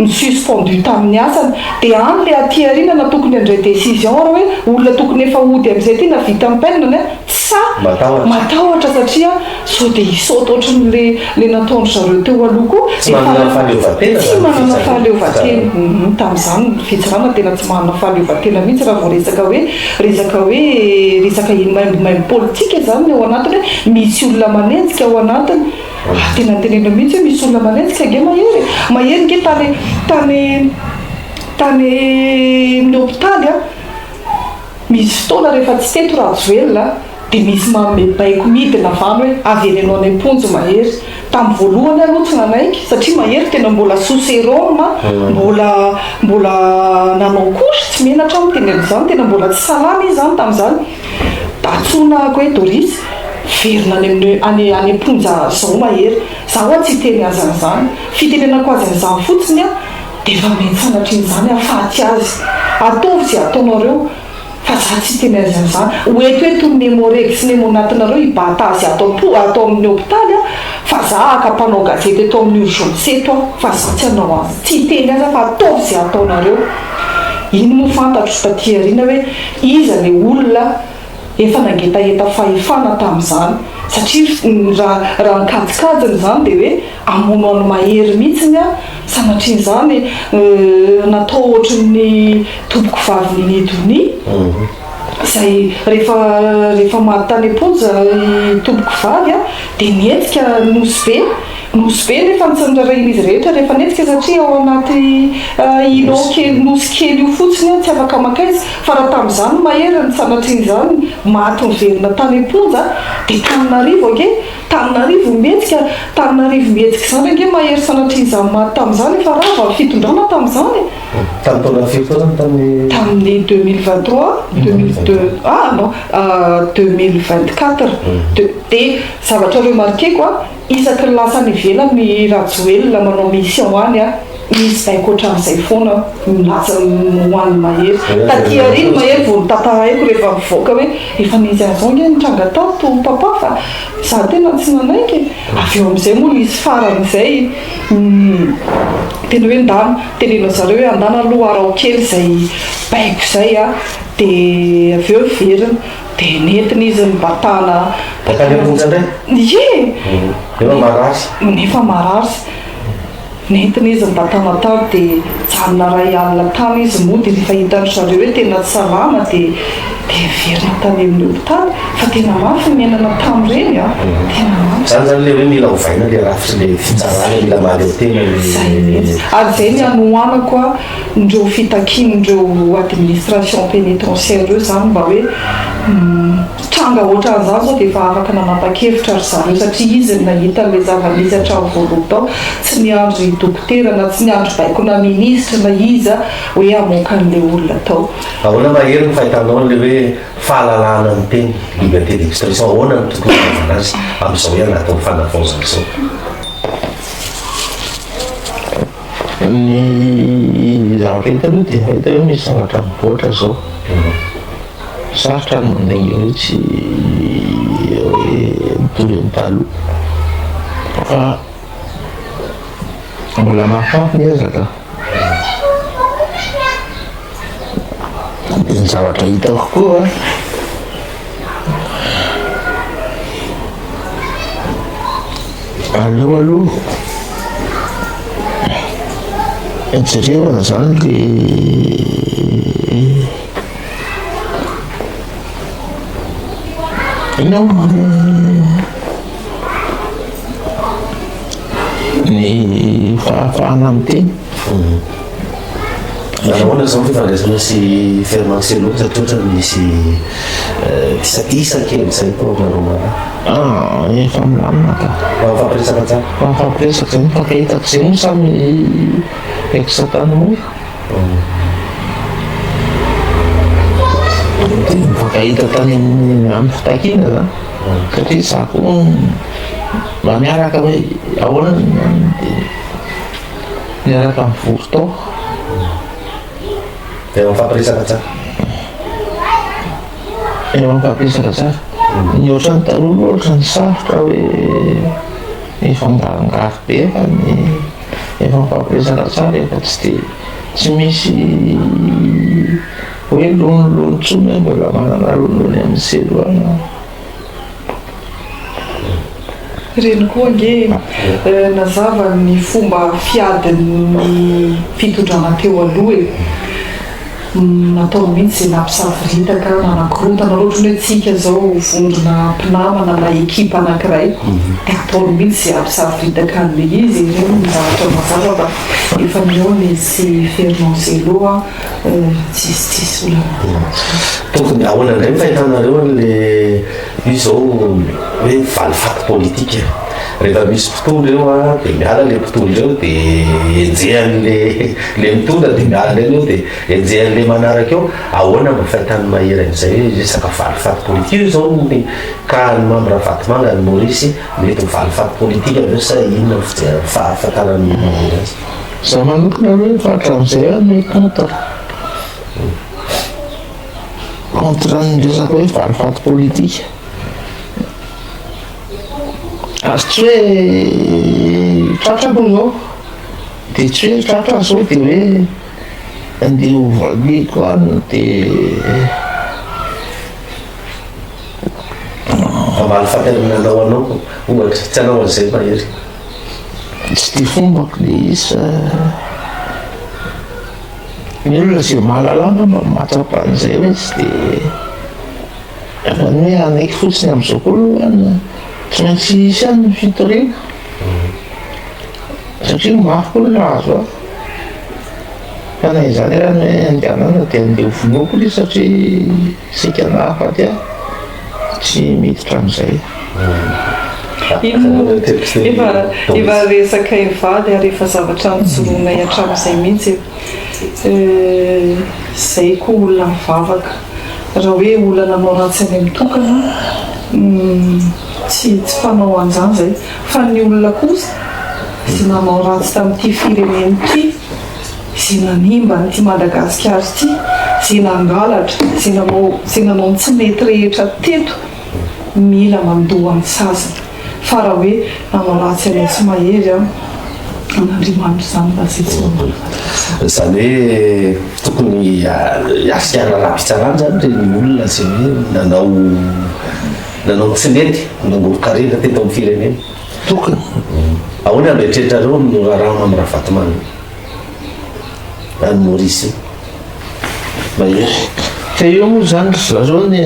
ny suspendu tamin'ny asany. Dia any le aty aoriana na tokony handray décision ary hoe olona tokony efa hody amin'izay ity na vita ny peine-ny an, tsa matahotra satria sao dia hisaoty ohatran'ny le le nataon-dry zareo teo aloha koa. Tsy manana fahaleovantena Tsy zany ny manana fitsarana. fahaleovantena. Tamin'izany ny fitsarana tena tsy manana fahaleovantena mihitsy raha vao resaka hoe resaka hoe resaka maimbomaimbo politika zany ny ao anatiny hoe misy olona manenjika ao anatiny. Ah tena tenenina mihitsy hoe misy olona manenjika ange Mahery e! Mahery nge tany tany tany amin'ny hopitaly a, misy fotoana rehefa tsy teto Rajoelina dia misy manome baiko midina avy any hoe avereno any am-ponja Mahery. Tamin'ny voalohany aho aloha tsy nanaiky satria Mahery tena mbola sous sérum, mbola mbola nanao couche, tsy menatra aho miteny an'izany, tena mbola tsy salama izy izany tamin'izany. Antsoina ako hoe Doris, miverina any amin'ny any any am-ponja zao Mahery. Za hoa tsy hiteny azy an'izany. Fitenenako azy an'izany fotsiny an, dia efa mety sanatrian'izany hahafaty azy. Ataovy izay ataonareo fa za tsy hiteny azy an'izany. Ho eto eto ny Nemoreg sy Nemonatinareo hibata azy ato am-po ato amin'ny hopitaly an, fa za haka mpanao gazety eto amin'ny urgence eto aho fa za tsy hanao azy. Tsy hiteny azy aho fa ataovy izay ataonareo. Iny moa fantatro taty aoriana hoe Iza le olona efa nangetaheta fahefana tamin'izany? Satria raha raha ny kajikajiny izany dia hoe hamono an'i Mahery mihitsiny an, sanatrian'izany natao ohatrin'ny tompokovavy Ninie Donia izay rehefa rehefa maty tany am-ponja i tompokovavy an dia nihetsika Nosy Be Nosy be nefa ny tsy nirarahian'izy rehetra rehefa nihetsika satria ao anaty îlot kely nosy kely io fotsiny aho tsy afaka mankaiza fa raha tamin'izany mahery ny sanatria izany maty miverina tany am-ponja dia Taninarivo ange Taninarivo mihetsika Taninarivo mihetsika izany ange mahery sanatria izany maty tamin'izany efa rava ny fitondrana tamin'izany e. Tamin'ny taona firy tao izany tamin'ny. Tamin'ny 2023, 2002 ah non 2024 dia zavatra remarquer-ko a. Isaky ny lasa any ivelany i Rajoelina manao mission any a, misy baiko otran'izay foana milaza ho an'i Mahery. Taty aoriana Mahery vao notantaraiko rehefa nivoaka hoe efa nisy an'izao ange nitranga tato papa fa za tena tsy nanaiky e. Avy eo amin'izay moa nisy farany izay tena hoe ndana teneno zareo hoe andana aloha araho kely izay baiko izay a, dia avy eo niverina. Dia nentina izy nibatana. Nankany am-ponja indray? Ie! Nefa marary. Nefa marary. Nentina izy nibatana tany dia nijanona iray alina tany izy mody rehefa hitan-dry zareo hoe tena tsy salama dia dia niverina tany amin'ny hopitaly. Fa tena mafy ny niainana tamin'ireny an! Tena mafy. Izany izany ilay hoe mila ovaina ilay rafitry ilay fitsarana, mila mahaleo tena ilay. Izay mihitsy. Ary izay ny hanohanako an. Ireo fitakian'ireo administration pénitentiaire ireo izany mba hoe tranga ohatran'izany izao dia efa afaka nanapa-kevitra ry zareo satria izy no nahita an'ilay zava-nisy hatramin'ny voalohany tao, tsy niandry dokotera na tsy niandry baikona ministra na iza hoe hamoaka an'ilay olona tao. Ahoana Mahery ny fahitanao an'ilay hoe fahalalahana miteny, liberté d'expression, ahoana no tokony hanaovana azy amin'izao hoe anatin'ny fanavaozana izao? Ny zavatra hita aloha dia hita hoe misy zavatra mivoatra izao. Sarotra ny mandainga hoe tsy hoe mitovy amin'ny taloha. Fa mbola mafimafy ny ezaka. Ny zavatra hitako koa aleo aloha jerevana zany le inona moa ny fahafahana miteny. Nahoana izao ny fifandraisana sy Fernand Cello satria ohatran'ny nisy disadisa kely izay tao aminareo mirahalahy? Ah, efa milamina ka. Mba mifampiresaka tsara? Mba mifampiresaka izay, mifankahita izay moa samy ex Antanimora. Dia mifankahita tany amin'ny amin'ny fitakiana zany. Satria za koa mba miaraka hoe ahoana ny dia niaraka nivory tao. Dia mifampiresaka tsara? Efa mifampiresaka tsara. Ny ohatran'ny taloha aloha ohatran'ny sarotra hoe mifangarongaro be fa ny efa mifampiresaka tsara efa tsy dia tsy misy hoe lonilony intsony hoe mbola manana lonilony amin'ny cellule any aho. Ireny koa ange nazava ny fomba fiadin'ny fitondrana teo aloha e. Natao mihitsy izay nampisavoritaka, nanakorontana, raha ohatran'ny hoe tsika izao vondrona mpinamana na ekipa anankiray dia ataony mihitsy izay hampisavoritaka an'ilay izy, ireny ny zavatra mazava fa efa nihaona izy sy Fernand Zello an, tsisy tsisy olana. Tokony ahoana indray ny fahitanareo an'le io izao hoe valifaty politika? Rehefa misy mpitondra eo an, dia miala le mpitondra eo dia enjehan'le le mitondra dia miala indray eo dia enjehan'le manaraka eo. Ahoana mba fahitan'i Mahery an'izay hoe resaka valifaty politika? Io izao ny cas an'i Mamy Ravatomanga any Maurice, mety ho valifaty politika ve sa inona ny fijery fahafantaran'i Mahery azy? Za manokana aloha efa hatramin'izay aho no contre. Contre ny resaka hoe valifaty politika. Ary tsy hoe tratra aloha izao, dia tsy hoe tratra aho izao dia hoe andeha ho valiako any dia. Hamaly faty amin'ny nanao anao ohatra, tsy hanao an'izay Mahery. Tsy dia fombako ilay izy fa ny olona izay mahalala angamba no mahatsapa an'izay hoe tsy dia. Fa ny hoe hanaiky fotsiny amin'izao koa aloha an, tsy maintsy hisy ihany ny fitoriana. Satria mafy koa ny nahazo ahy. Fa na izany ary ny hoe andehanana dia andeha ho vonoiko ilay izy satria saika nahafaty ahy. Tsy miditra amin'izay. Iny moa efa efa resakay mivady ary efa zavatra nijoroanay hatramin'izay mihitsy e. Izay koa olona mivavaka. Raha hoe olona nanao ratsy any amin'ny tokana, tsy tsy mpanao an'izany izay. Fa ny olona kosa izay nanao ratsy tamin'ity firenena ity, izay nanimba an'ity Madagasikara ity, izay nangalatra, izay nanao izay nanao ny tsy mety rehetra teto, mila mandoa ny saziny. Fa raha hoe nanao ratsy anay sy Mahery an, an'Andriamanitra izany fa izay tsy mamaly faty izany. Izany hoe tokony hiatrika raharaham-pitsarana izany ireny olona izay hoe nanao nanao ny tsy nety, nangoron-karena teto amin'ny firenena. Tokony. Ahoana no eritreritrareo amin'io raharaha Mamy Ravatomanga io any Maurice io? Mahery. Fa io moa izany ry zareo ny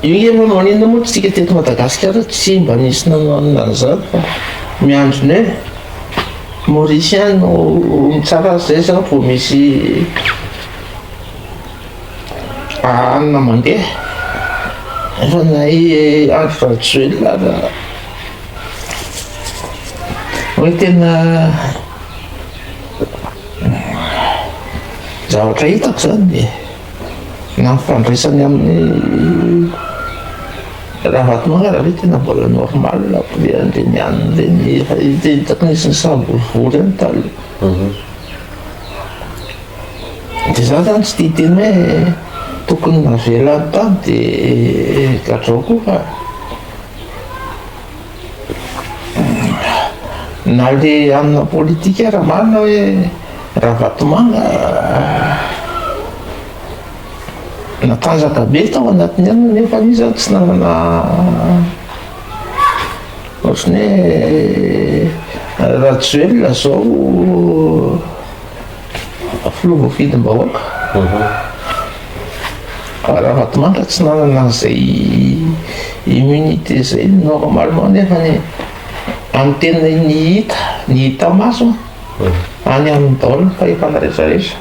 io nge moa maninona moa tsika teto Madagasikara tsy mba nisy nanao an'izany fa miandry ny hoe Mauricien no mitsara azy zay zany vao misy anona mandeha fa na i Andry Rajoelina aza hoe tena Zavatra hitako zany dia na ny fifandraisany amin'ny Ravatomanga raha hoe tena mbola normal be an'ireny anona ireny efa hitako nisy nisavorovoro ihany taloha. Dia za zany tsy tia hiteny hoe tokony navela any tany dia gadrao koa fa Na le amina politika ara marina hoe Ravatomanga. Natanjaka be tao anatiny any nefa izy zany tsy nanana ohatran'ny hoe Rajoelina zao filoha voafidim-bahoaka. Ravatomanga tsy nanana an'izay immunité zay normalement nefa ny amin'ny tena ny hita ny hita maso any aminy daholo ny fahefana rehetra rehetra.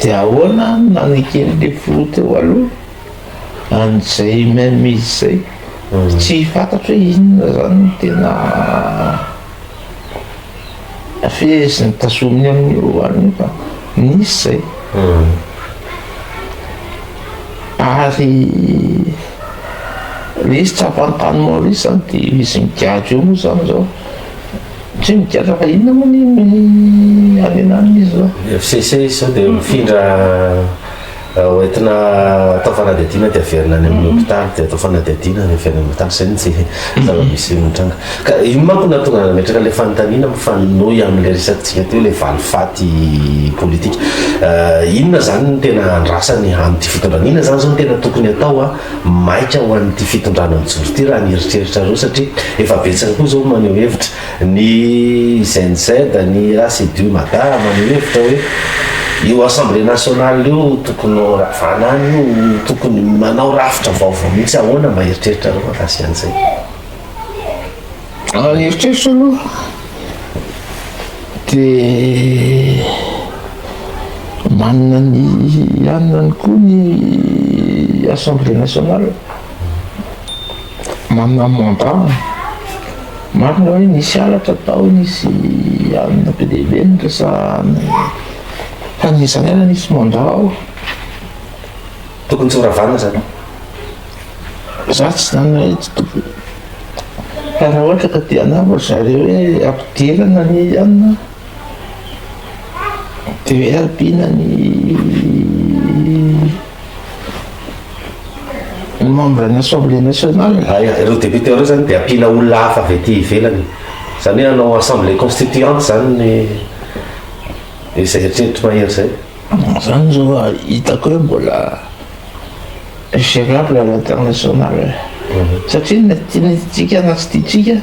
Dia ahoana no naneken'ilay filoha teo aloha an'izay mainmise izay? Tsy fantatro hoe inona izany no tena feheziny tazominy amin'io anona io fa nisy izay. Ary ilay izy tsapan'ny tany Maurice izany dia izy migadra eo moa izany izao. Tsy migadra fa inona moa ny any ananona izy zao? FCC izy zao dia mifindra hoentina atao fanadihadiana dia averina any amin'ny hopitaly dia atao fanadihadiana dia averina amin'ny hopitaly, izay no tsy zava-misy mitranga. Ka iny manko no nahatonga nametraka ilay fanontaniana mifanohy amin'ilay resakantsika teo ilay valifaty politika. Inona izany no tena andrasany amin'ity fitondrana? Inona izany izao no tena tokony atao maika ho an'ity fitondrana mijoro ity raha ny eritreritrareo satria efa betsaka koa izao maneho hevitra ny Gen Z, ny Assidu Mada maneho hevitra hoe io assemblée nationale io tokony ho ravana any io, tokony manao rafitra vaovao mihitsy, ahoana mba eritreritrareo mahakasika an'izay? Raha ny eritreritro aloha dia manana ny anany koa ny assemblée nationale, manana ny mandat-ny, marina hoe nisy halatra tao, nisy anona be dia be noresahana fa na izany ary nisy mandat ao. Tokony tsy ho ravana zany. Za tsy zany hoe tsy tokony fa raha ohatra ka te hanao ry zareo hoe ampidirana ny anona de hoe ampiana ny ny membre ny assemblée nationale. Hay, ireo député ireo zany de ampiana olona hafa avy aty ivelany. Zany hoe hanao assemblée constituante zany ny izay eritreritry Mahery zay. Zany zao hitako hoe mbola gérable à l'international satria na tiantsika na tsy tiantsika,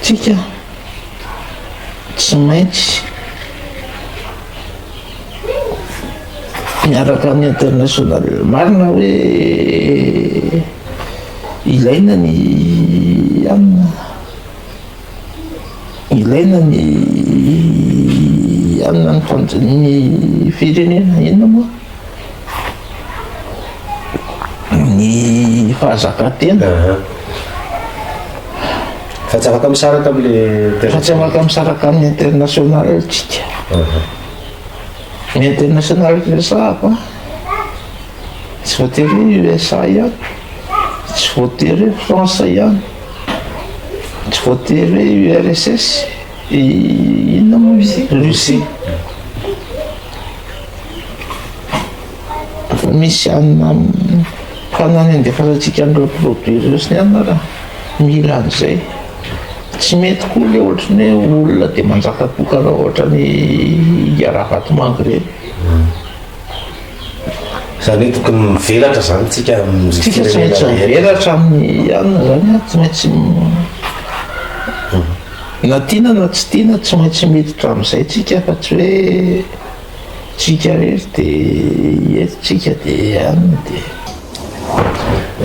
tsika tsy maintsy miaraka amin'ny international. Marina hoe ilaina ny anona. Ilaina ny hanana ny fand- ny firenena, inona moa? Ny fahazakan-tena. Fa tsy afaka misaraka amin'le Fa tsy afaka misaraka amin'ny international tsika. Ny international resahako an, tsy voatery hoe USA ihany, tsy voatery hoe France ihany. Tsy voatery hoe URSS, inona moa izy ity? Russie. Fa misy anona fa na ny andefasantsika an'ireo produit ireo sy ny anona ara mila an'izay. Tsy mety koa le ohatran'ny hoe olona dia manjaka tokana ohatran'ny Ravatomanga ireny. Izany hoe tokony mivelatra izany tsika amin'ny Tsika tsy maintsy mivelatra amin'ny anona izany an, tsy maintsy na tiana na tsy tiana tsy maintsy miditra amin'izay tsika fa tsy hoe tsika irery dia eto tsika dia anona dia.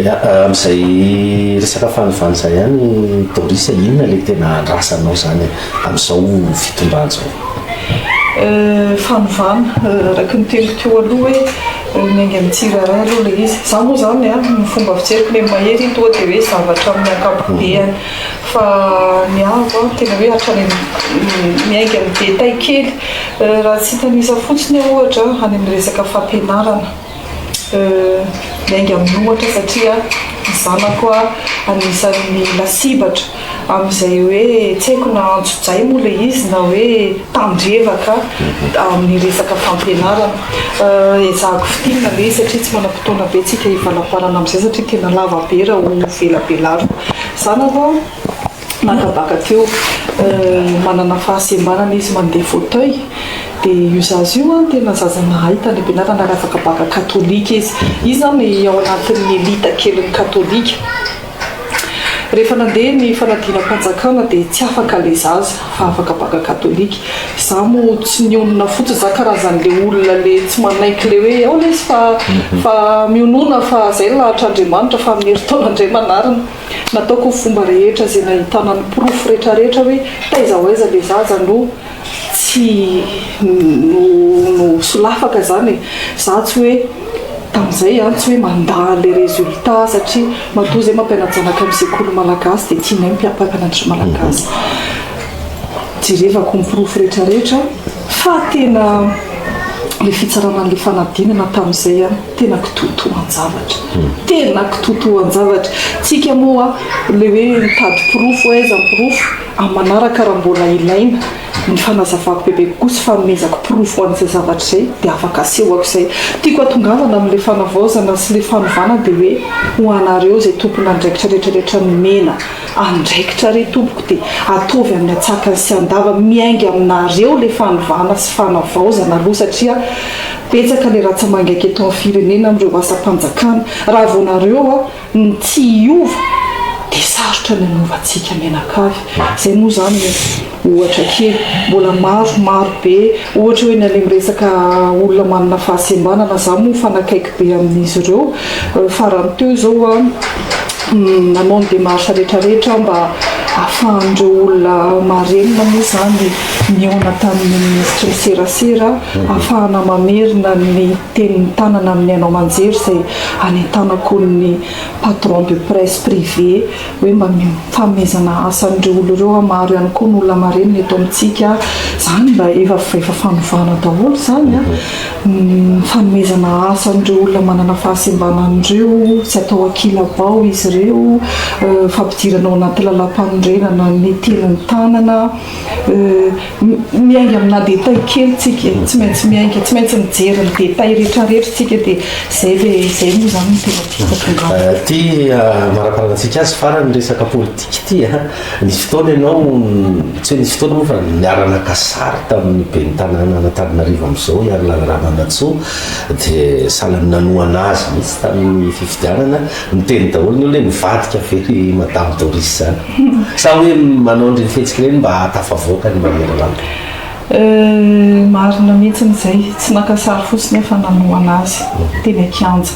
Ya, amin'izay resaka fanovana izay ihany Doris, inona ilay tena andrasanao izany amin'izao fitondrana izao? Fanovana, araka ny teniko teo aloha hoe miainga amin'ny tsirairay aloha ilay izy. Izaho moa izany an, ny fomba fijeriko ilay mahery iny tonga dia hoe zavatra amin'ny ankapobeny fa ny ahy tena hoe hatrany amin'ny miainga amin'ny détail kely. Raha tsy hitanisa fotsiny aho ohatra any amin'ny resaka fampianarana. Miainga amin'ny ohatra satria ny zanako anisan'ny lasibatra amin'izay hoe tsy haiko na antsojay moa ilay izy na hoe tandrevaka amin'ny resaka fampianarana. Ezahako fintinina ilay izy satria tsy manam-potoana be tsika hivalamparana amin'izay satria tena lava be raha ho velabelariko. Zanako. Naka baka teo. Manana fahasembanana izy mandeha fauteuil. Dia io zaza io an, tena zaza nahay tany am-pianarana ary afaka baka katolika izy. Izy izany ao anatin'ny elite kelin'ny katolika. Rehefa nandeha ny fanadinam-panjakana dia tsy afaka ilay zaza fa afaka baka katolika. Izaho moa tsy nionona fotsiny, izaho karazan'ilay olona ilay tsy manaiky ilay hoe ao lesy fa fa mionona fa izay ny lahatr'Andriamanitra fa amin'ny herintaona indray manarina. Nataoko ny fomba rehetra izay nahitana ny porofo rehetrarehetra hoe taiza ho aiza ilay zaza no tsy no no solafaka izany e! Za tsy hoe tamin'izay an, tsy hoe mandà an'ilay résultat satria matoa izay mampiana-janaka amin'ny sekoly malagasy dia tianay ny mpampianatra malagasy. Jerevako ny porofo rehetrarehetra fa tena ilay fitsarana an'ilay fanadinana tamin'izay an, tena kitoatoan-javatra. Tena kitoatoan-javatra. Tsika moa ilay hoe mitady porofo, aiza ny porofo? Amin'ny manaraka raha mbola ilaina ny fanazavako bebe kokoa sy fanomezako porofo an'izay zavatra izay dia afaka asehoko izay. Tiako hatongavana amin'ilay fanavaozana sy ilay fanovana dia hoe ho anareo izay tompon'andraikitra rehetrarehetra nomena andraikitra re tompoko dia ataovy amin'ny antsakany sy andavany miainga aminareo ilay fanovana sy fanavaozana aloha satria betsaka ilay ratsa-mangaika eto amin'ny firenena amin'ireo asam-panjakana. Raha vao nareo ny tsy hiova dia sarotra ny hanova antsika mianakavy. Izay moa izany ohatra kely. Mbola maro, maro be. Ohatra hoe ny any amin'ny resaka olona manana fahasembanana, izaho moa mifanakaiky be amin'izy ireo. Farany teo izao aho nanao ny démarche rehetra rehetra mba ahafahan'ireo olona marenina moa izany nihaona tamin'ny minisitry ny serasera ahafahana mamerina ny tenin'ny tanana amin'ny haino aman-jery izay anentanako ny patron de presse privé hoe mba fanomezana asa an'ireo olona ireo a, maro ihany koa ny olona marenina eto amintsika, izany mba efa efa fanovana daholo izany a, ny fanomezana asa an'ireo olona manana fahasembanana ireo, tsy atao ankilabao izy ireo, fampidirana ao anaty lalàmpanorenana ny tenin'ny tanana. Miainga amina détail kely tsika e, tsy maintsy miainga, tsy maintsy mijery ny détail rehetrarehetra tsika dia zay le zay moa zany no tena tiako atongavana. Ty amaraparana antsika azy farany resaka politika ity a, nisy fotoana ianao, tsy hoe nisy fotoana moa fa niara-naka sary tamin'ny ben'ny tanànan'Antananarivo amin'izao i Harilala Ramanantsoa dia sahala ny nanohana azy mihitsy tamin'ny fifidianana, niteny daholo ny olona hoe nivadika ve ry madame Doris zany? Sa hoe manao an'ireny fihetsika ireny mba hahatafavoaka ny maneran-tany? Marina mihitsiny izay. Tsy naka sary fotsiny aho fa nanohana azy teny an-kianja.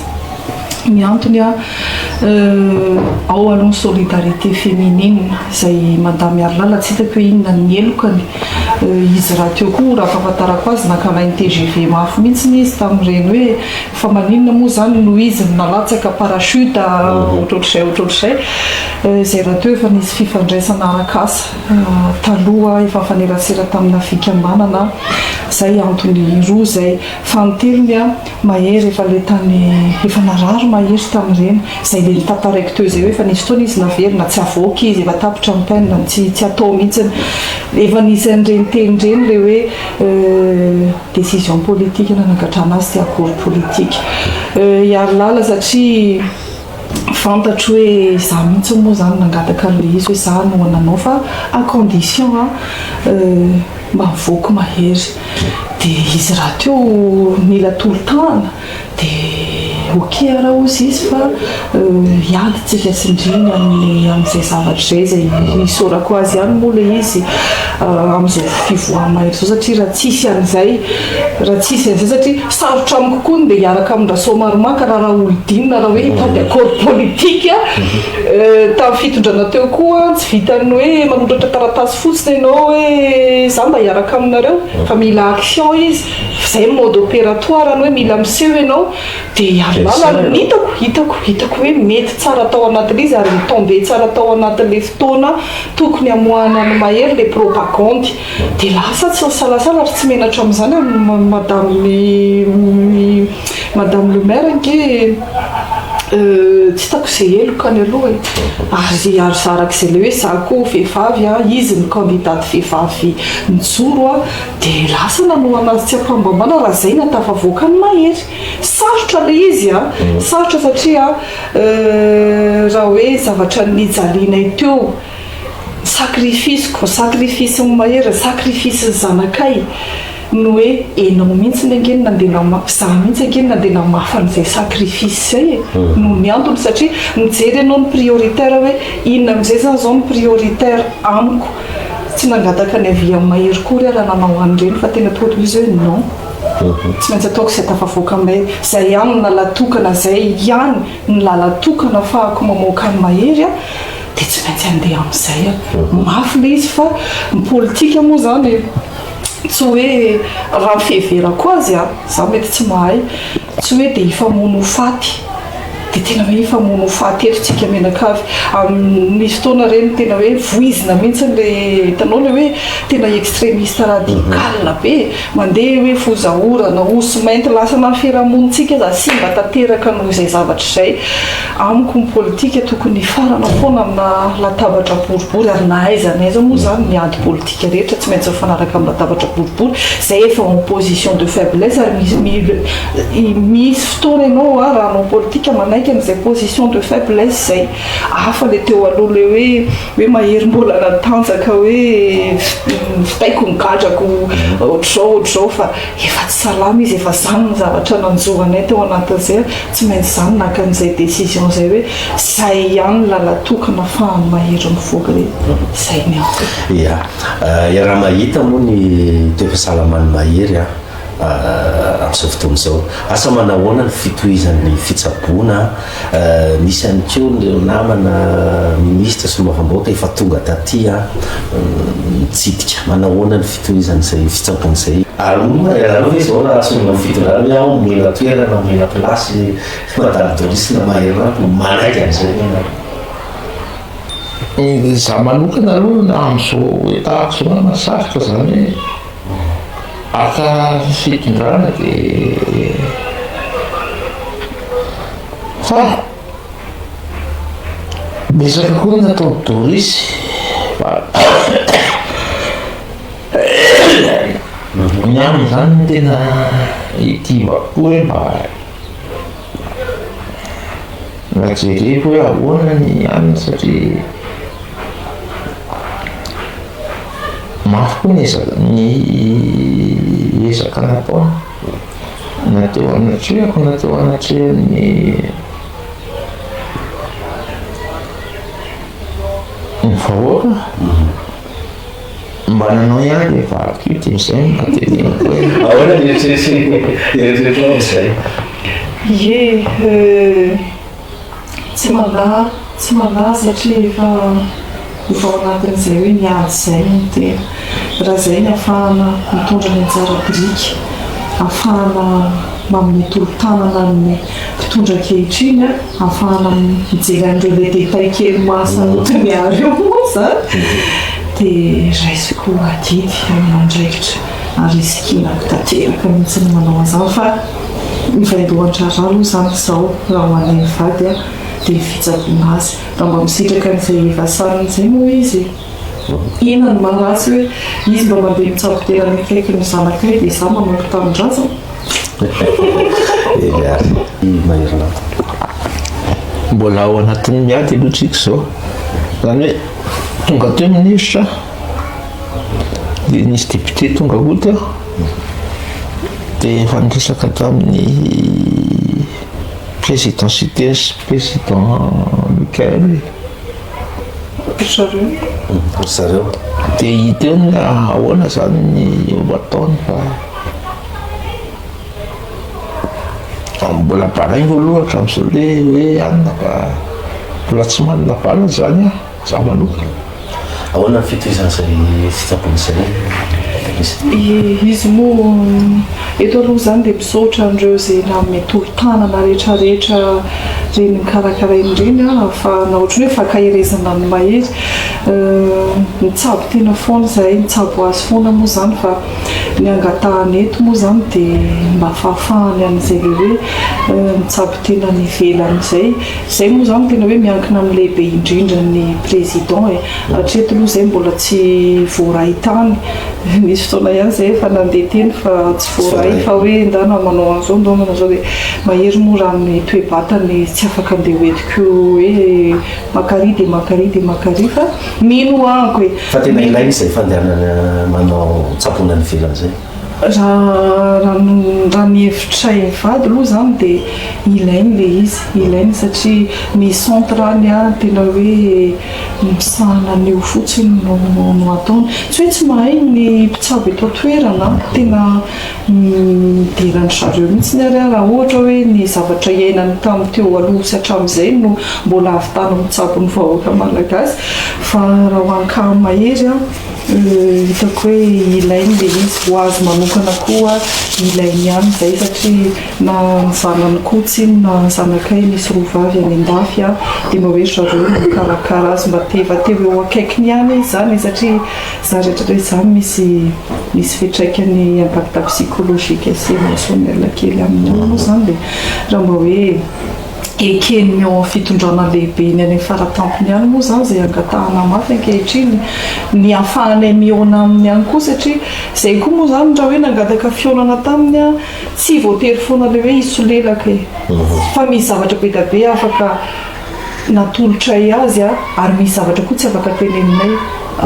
Ny antony ao aloha ny solidarité féminine izay Madame Harilala tsy hitako hoe inona ny helokany. Izy rahateo koa raha fahafantarako azy nankalain'ny tgv mafy mihitsiny izy tamin'ireny hoe Fa maninona moa izany no izy no nalatsaka parachute ohatrohatr'izay ohatrohatr'izay. Izay rahateo efa nisy fifandraisana arak'asa taloha, efa nifanerasera tamina fikambanana, izay antony roa izay. Fanintelony, Mahery efa le tany, efa narary Mahery tamin'ireny, izay le notantaraiko teo izay hoe efa nisy fotoana izy naverina tsy avoaka izy, efa tapitra ny peine, tsy tsy atao mihitsy. Efa nisy an'ireny teny ireny le hoe. Décision politique nanagadrana azy dia accord politique. Hiarilala satria fantatro hoe izaho mihitsy moa izany nangataka an'ilay izy hoe izaho hanohana anao fa à condition mba mivoaka mahery. Dia izy rahateo nila tolo-tanana. Dia ok ara hozy izy fa hiady tsika sy ndry ny amin'ny amin'izay zavatra izay, izay isaorako azy ihany moa ilay izy amin'izao fivoaha-mahery izao satria raha tsisy an'izay, raha tsisy an'izay satria sarotra amiko koa ny ndeha hiaraka amin-dRasoamaromaka raha Raholdina raha hoe hitady accord politique tamin'ny fitondrana teo koa tsy vitan'ny hoe manoratra taratasy fotsiny ianao hoe za mba hiaraka aminareo fa mila action izy. Zay mode opératoire ny hoe mila miseho ianao dia Harilala no hitako, hitako, hitako hoe mety tsara tao anatin'ilay izy ary mi-tomber tsara tao anatin'ilay fotoana tokony hamoahana an'i Mahery ilay propagandy. Dia lasa tsy nisalasala ary tsy menatra amin'izany aho madame madame le maire ange tsy hitako izay helokany aloha e. Ary ary za arak'izay ilay hoe za koa vehivavy an, izy no candidate vehivavy nijoro an, Dia lasa nanohana azy tsy ampahambambana raha izay no tafavoaka ny mahery. Sarotra ilay izy an! Sarotra satria raha hoe zavatra nijalianay teo, ny Sacrifice-ko, sacrifice-n'i Mahery, sacrifice-n'ny zanakay ny hoe enao mihitsy ange no nandeha namafa, za mihitsy ange no nandeha namafa an'izay sacrifice izay e, noho ny antony satria mijery ianao ny prioritaire hoe inona amin'izay izany izao no prioritaire amiko, tsy nangataka ny avis amin'i Mahery kory aho raha nanao an'ireny fa tena tonga dia hoy izy hoe non, tsy maintsy ataoko izay tafavoaka aminay, izay ihany no lalan-tokana, izay ihany ny lalan-tokana ahafahako mamoaka an'i Mahery a. dia tsy maintsy handeha amin'izay aho. Mafy ilay izy fa ny politika moa izany tsy hoe raha ny fiheverako azy an, izaho mety tsy mahay, tsy hoe dia hifamono ho faty, dia tena hoe hifamono ho faty eto tsika mianakavy. Misy fotoana ireny tena hoe voizina mihitsy ilay, hitanao ilay hoe tena extremiste radical be e. Mandeha hoe fozaorana, osy mainty lasa na ny fiarahamonintsika aza simba tanteraka noho izay zavatra izay. Amiko ny politika tokony hifarana foana amina latabatra boribory ary na aiza na aiza moa izany ny ady politika rehetra tsy maintsy mifanaraka amin'ny latabatra boribory izay efa en position de faiblesse ary misy misy fotoana ianao raha hanao politika manaiky an'izay position de faiblesse izay. Hafa le teo aloha le hoe hoe mahery mbola natanjaka hoe vitaiko ny gadrako ohatr'izao ohatr'izao fa efa tsy salama izy efa zany ny zavatra nanjo anay teo anatin'izay tsy maintsy zany naka an'izay décision zay hoe zay ihany ny lalan-tokana afahan'ny mahery mivoaka de zay ny antony. Ya, iaraha-mahita moa ny toe-pahasalaman'i Mahery an. amin'izao fotoana izao. Asa manahoana ny fitohizan'ny fitsaboana? Nisy ihany koa ireo namana minisitra solombavambahoaka efa tonga taty nitsidika. Manahoana ny fitohizan'izay fitsaboana izay? Ary moa ianareo ve izao raha solon'ny fitondrana hoe aho omena toerana, omena place Madame Doris na Mahery Ranto, manaiky an'izay ve ianareo? Izaho manokana aloha na amin'izao état ako izao angamba sarotra izany hoe Asa fitondrana dia fa betsaka koa ny nataon'i Doris fa ny aminy zany no tena itiavako koa hoe mba mba jereko hoe ahoana ny aminy satria Mafy koa ny ezaka ny ezaka nataony na teo anatrehako na teo anatrehan'ny ny vahoaka mba nanao ihany le vadiko io dia izay no mba teneniko hoe Ahoana ny eritreritrao amin'izay? Ie, Tsy mandà, tsy mandà satria efa efa ao anatin'izay hoe miady izay ny tena. Raha izay ny ahafahana mitondra ny anjara biriky, ahafahana manome tolo-tanana ny mpitondra ankehitriny, ahafahana mijery an'ireo le détail kely mahasarotiny ahy ireo moa izany, dia raisiko adidy amin'ny andraikitra ary isikinako tanteraka mihitsy ny manao an'izany fa Ny vaindohan-draharaha aloha izany izao raha ho anay mivady dia ny fitsaboana azy. Raha mba misitraka an'izay efa sariny izay moa izy e! Inona no maharatsy hoe izy mba mandeha mitsabo tena any akaikin'ny zanakay dia izaho manompo tanindrazana? Eny ary, i Maherinanto. Mbola ao anatin'ny miady aloha tsika izao. Izany hoe tonga teo minisitra dia nisy député tonga koa teo. Dia efa niresaka tamin'ny président Siteny sy président Mickaël. Ry zareo. Ry zareo. Dia hita eo ny ahoana izany ny ho ataony fa mbola baraingo aloha hatramin'izao ilay hoe anona fa mbola tsy manana valiny izany aho, izaho manokana. Ahoana ny fitohizan'izay fitsaboana izay Doris? Izy moa eto aloha izany dia misaotra an'ireo izay nanome tolo-tanana rehetra rehetra ireny nikarakarainy ireny ahafahana ohatran'ny hoe fankaherezana an'i Mahery. Mitsabo tena foana izahay, mitsabo azy foana moa izany fa ny angatahana eto moa izany dia mba fahafahany amin'izay ilay hoe mitsabo tena any ivelany izay. Izay moa izany tena hoe miankina amin'ny lehibe indrindra ny président e. Hatreto aloha izay mbola tsy voaray tany. Nisy fotoana ihany izay efa nandeha teny fa tsy voaray. zahay fa hoe ndana manao an'izao ndao manao izao dia Mahery moa raha ny toe-batany tsy afaka andeha hoentiko hoe mankary dia mankary dia mankary fa mino ahako e. Fa tena ilaina izay fandehanana manao tsaboina any ivelany izay. Raha raha ny hevitray mivady aloha izany dia ilaina ilay izy, ilaina satria ny centre any tena hoe misahana an'io fotsiny no no ataony. Tsy hoe tsy mahay ny mpitsabo eto an-toerana, tena midera an-dry zareo mihitsy ary aho raha ohatra hoe ny zavatra iainany tamin'ny teo aloha sy hatramin'izay no mbola ahavitany mitsabo ny vahoaka malagasy fa raha ho an'i Kahamahery an, Hitako hoe ilainy ilay izy, ho azy manokana koa ilainy ihany izay satria na ny zanany koa tsinona, zanakay misy roa vavy any an-dafy dia mba hoe ry zareo no mikarakara azy, mba te efa te ho eo akaikiny ihany izy izany e satria za rehetra rehetra izany misy misy fiantraikany impact psychologique sy emotionnel kely aminy ihany moa izany dia raha mba hoe eken'ny ao amin'ny fitondrana lehibe ny any amin'ny faratampony ihany moa izany izay angatahana mafy ankehitriny ny hahafahanay mihaona aminy ihany koa satria izay koa moa izany raha hoe nangataka fihaonana taminy aho tsy voatery foana ilay hoe hisolelaka e fa misy zavatra be dia be afaka natolotray azy ary misy zavatra koa tsy afaka teneninay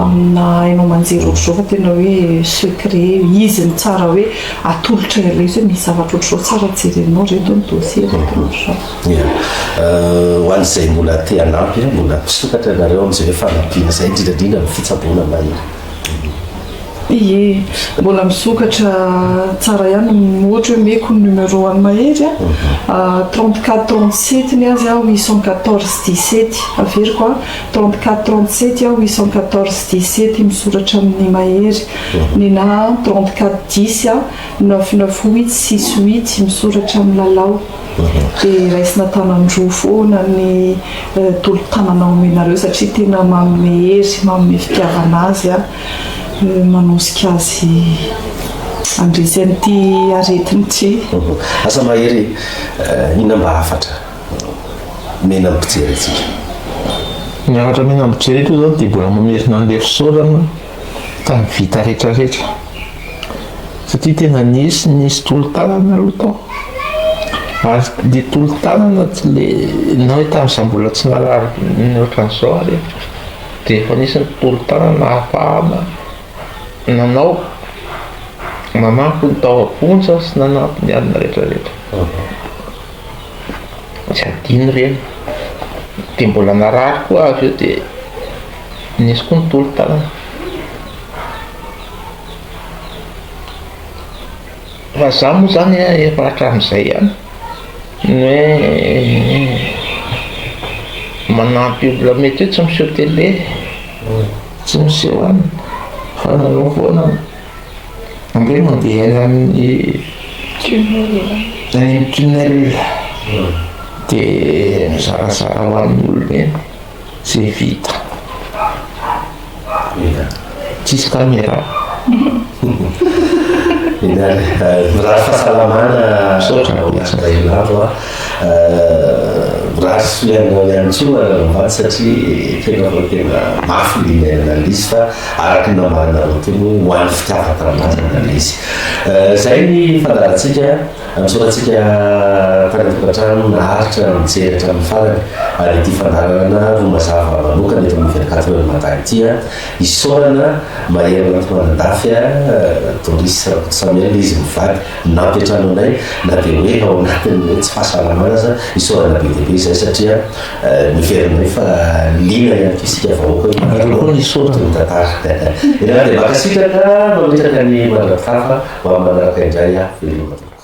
amina haino aman-jery ohatr'izao fa tena hoe secret izy no tsara hoe atolotra ilay izy hoe misy zavatra ohatr'izao tsara jerenao reto ny dossier reto ohatr'izao. Ia. Ho an'izay mbola te hanampy, mbola misokatra ianareo amin'izay hoe fanampiana izay, indrindra indrindra amin'ny fitsaboana mahery. Ie, mbola misokatra tsara ihany, ohatra hoe omeko ny numéro an'i Mahery a, 34 37 ny azy a, 814 17, averiko a, 34 37 a, 814 17 misoratra amin'i Mahery, Nenà 34 10 a, 9 9 8 6 8 misoratra amin'i Lalao. Dia raisina tanan-droa foana ny tolo-tanana omenareo satria tena manome hery, manome fitiavana azy, manosika azy handresy an'ity aretina ity. Asa Mahery, inona mba hafatra omena ny mpijery antsika? Ny hafatra omena ny mpijery eto izao dia mbola mamerina an'ilay fisaorana tamin'ny vita rehetrarehetra. Satria tena nisy nisy tolo-tanana aloha tao. Ary le tolo-tanana tsy le na hoe tamin'izaho mbola tsy narary ny ohatran'izao ary dia efa nisy ny tolo-tanana nahafahana nanao, nanampy ny tao am-ponja sy nanampy ny alina rehetra rehetra. Tsy adino ireny. Dia mbola narary koa aho avy eo dia nisy koa ny tolo-tanana. Fa za moa zany a efa hatramin'izay ihany ny hoe manampy olona mety hoe tsy miseho télé, tsy miseho any fa nanao foana andeha mandeha any amin'ny Tunnel. Any amin'ny tunnel de mizarazara ho an'ny olona eny. Ze vita. Tsisy caméra. Mirary fahasalamana Misaotra betsaka. Rahelavo a. Mirary soa ianao ihany koa mivady satria tena vao tena mafy ny niainana an'izy fa araka ny nambaranareo teo moa ho an'ny fitiavan-tanindrazana ilay izy. Izay ny fandaharantsika. Misaotra antsika tany an-tokantrano naharitra nijery hatramin'ny farany ary ity fandaharana roa mazava manokana eto amin'ny 24 heures Mada ity isaorana Mahery Rantomanandafy Doris Rakotosamuel izy mivady nampiantrano anay na dia hoe ao anatin'ny hoe tsy fahasalamana aza isaorana be dia be izay satria neverinay fa liana ihany koa isika vahoaka hoe Nareo koa nisaorana. ny tantara. Eny ary dia mankasitraka mametraka ny mandra-pitafa ho amin'ny manaraka indray aho veloma tompoko.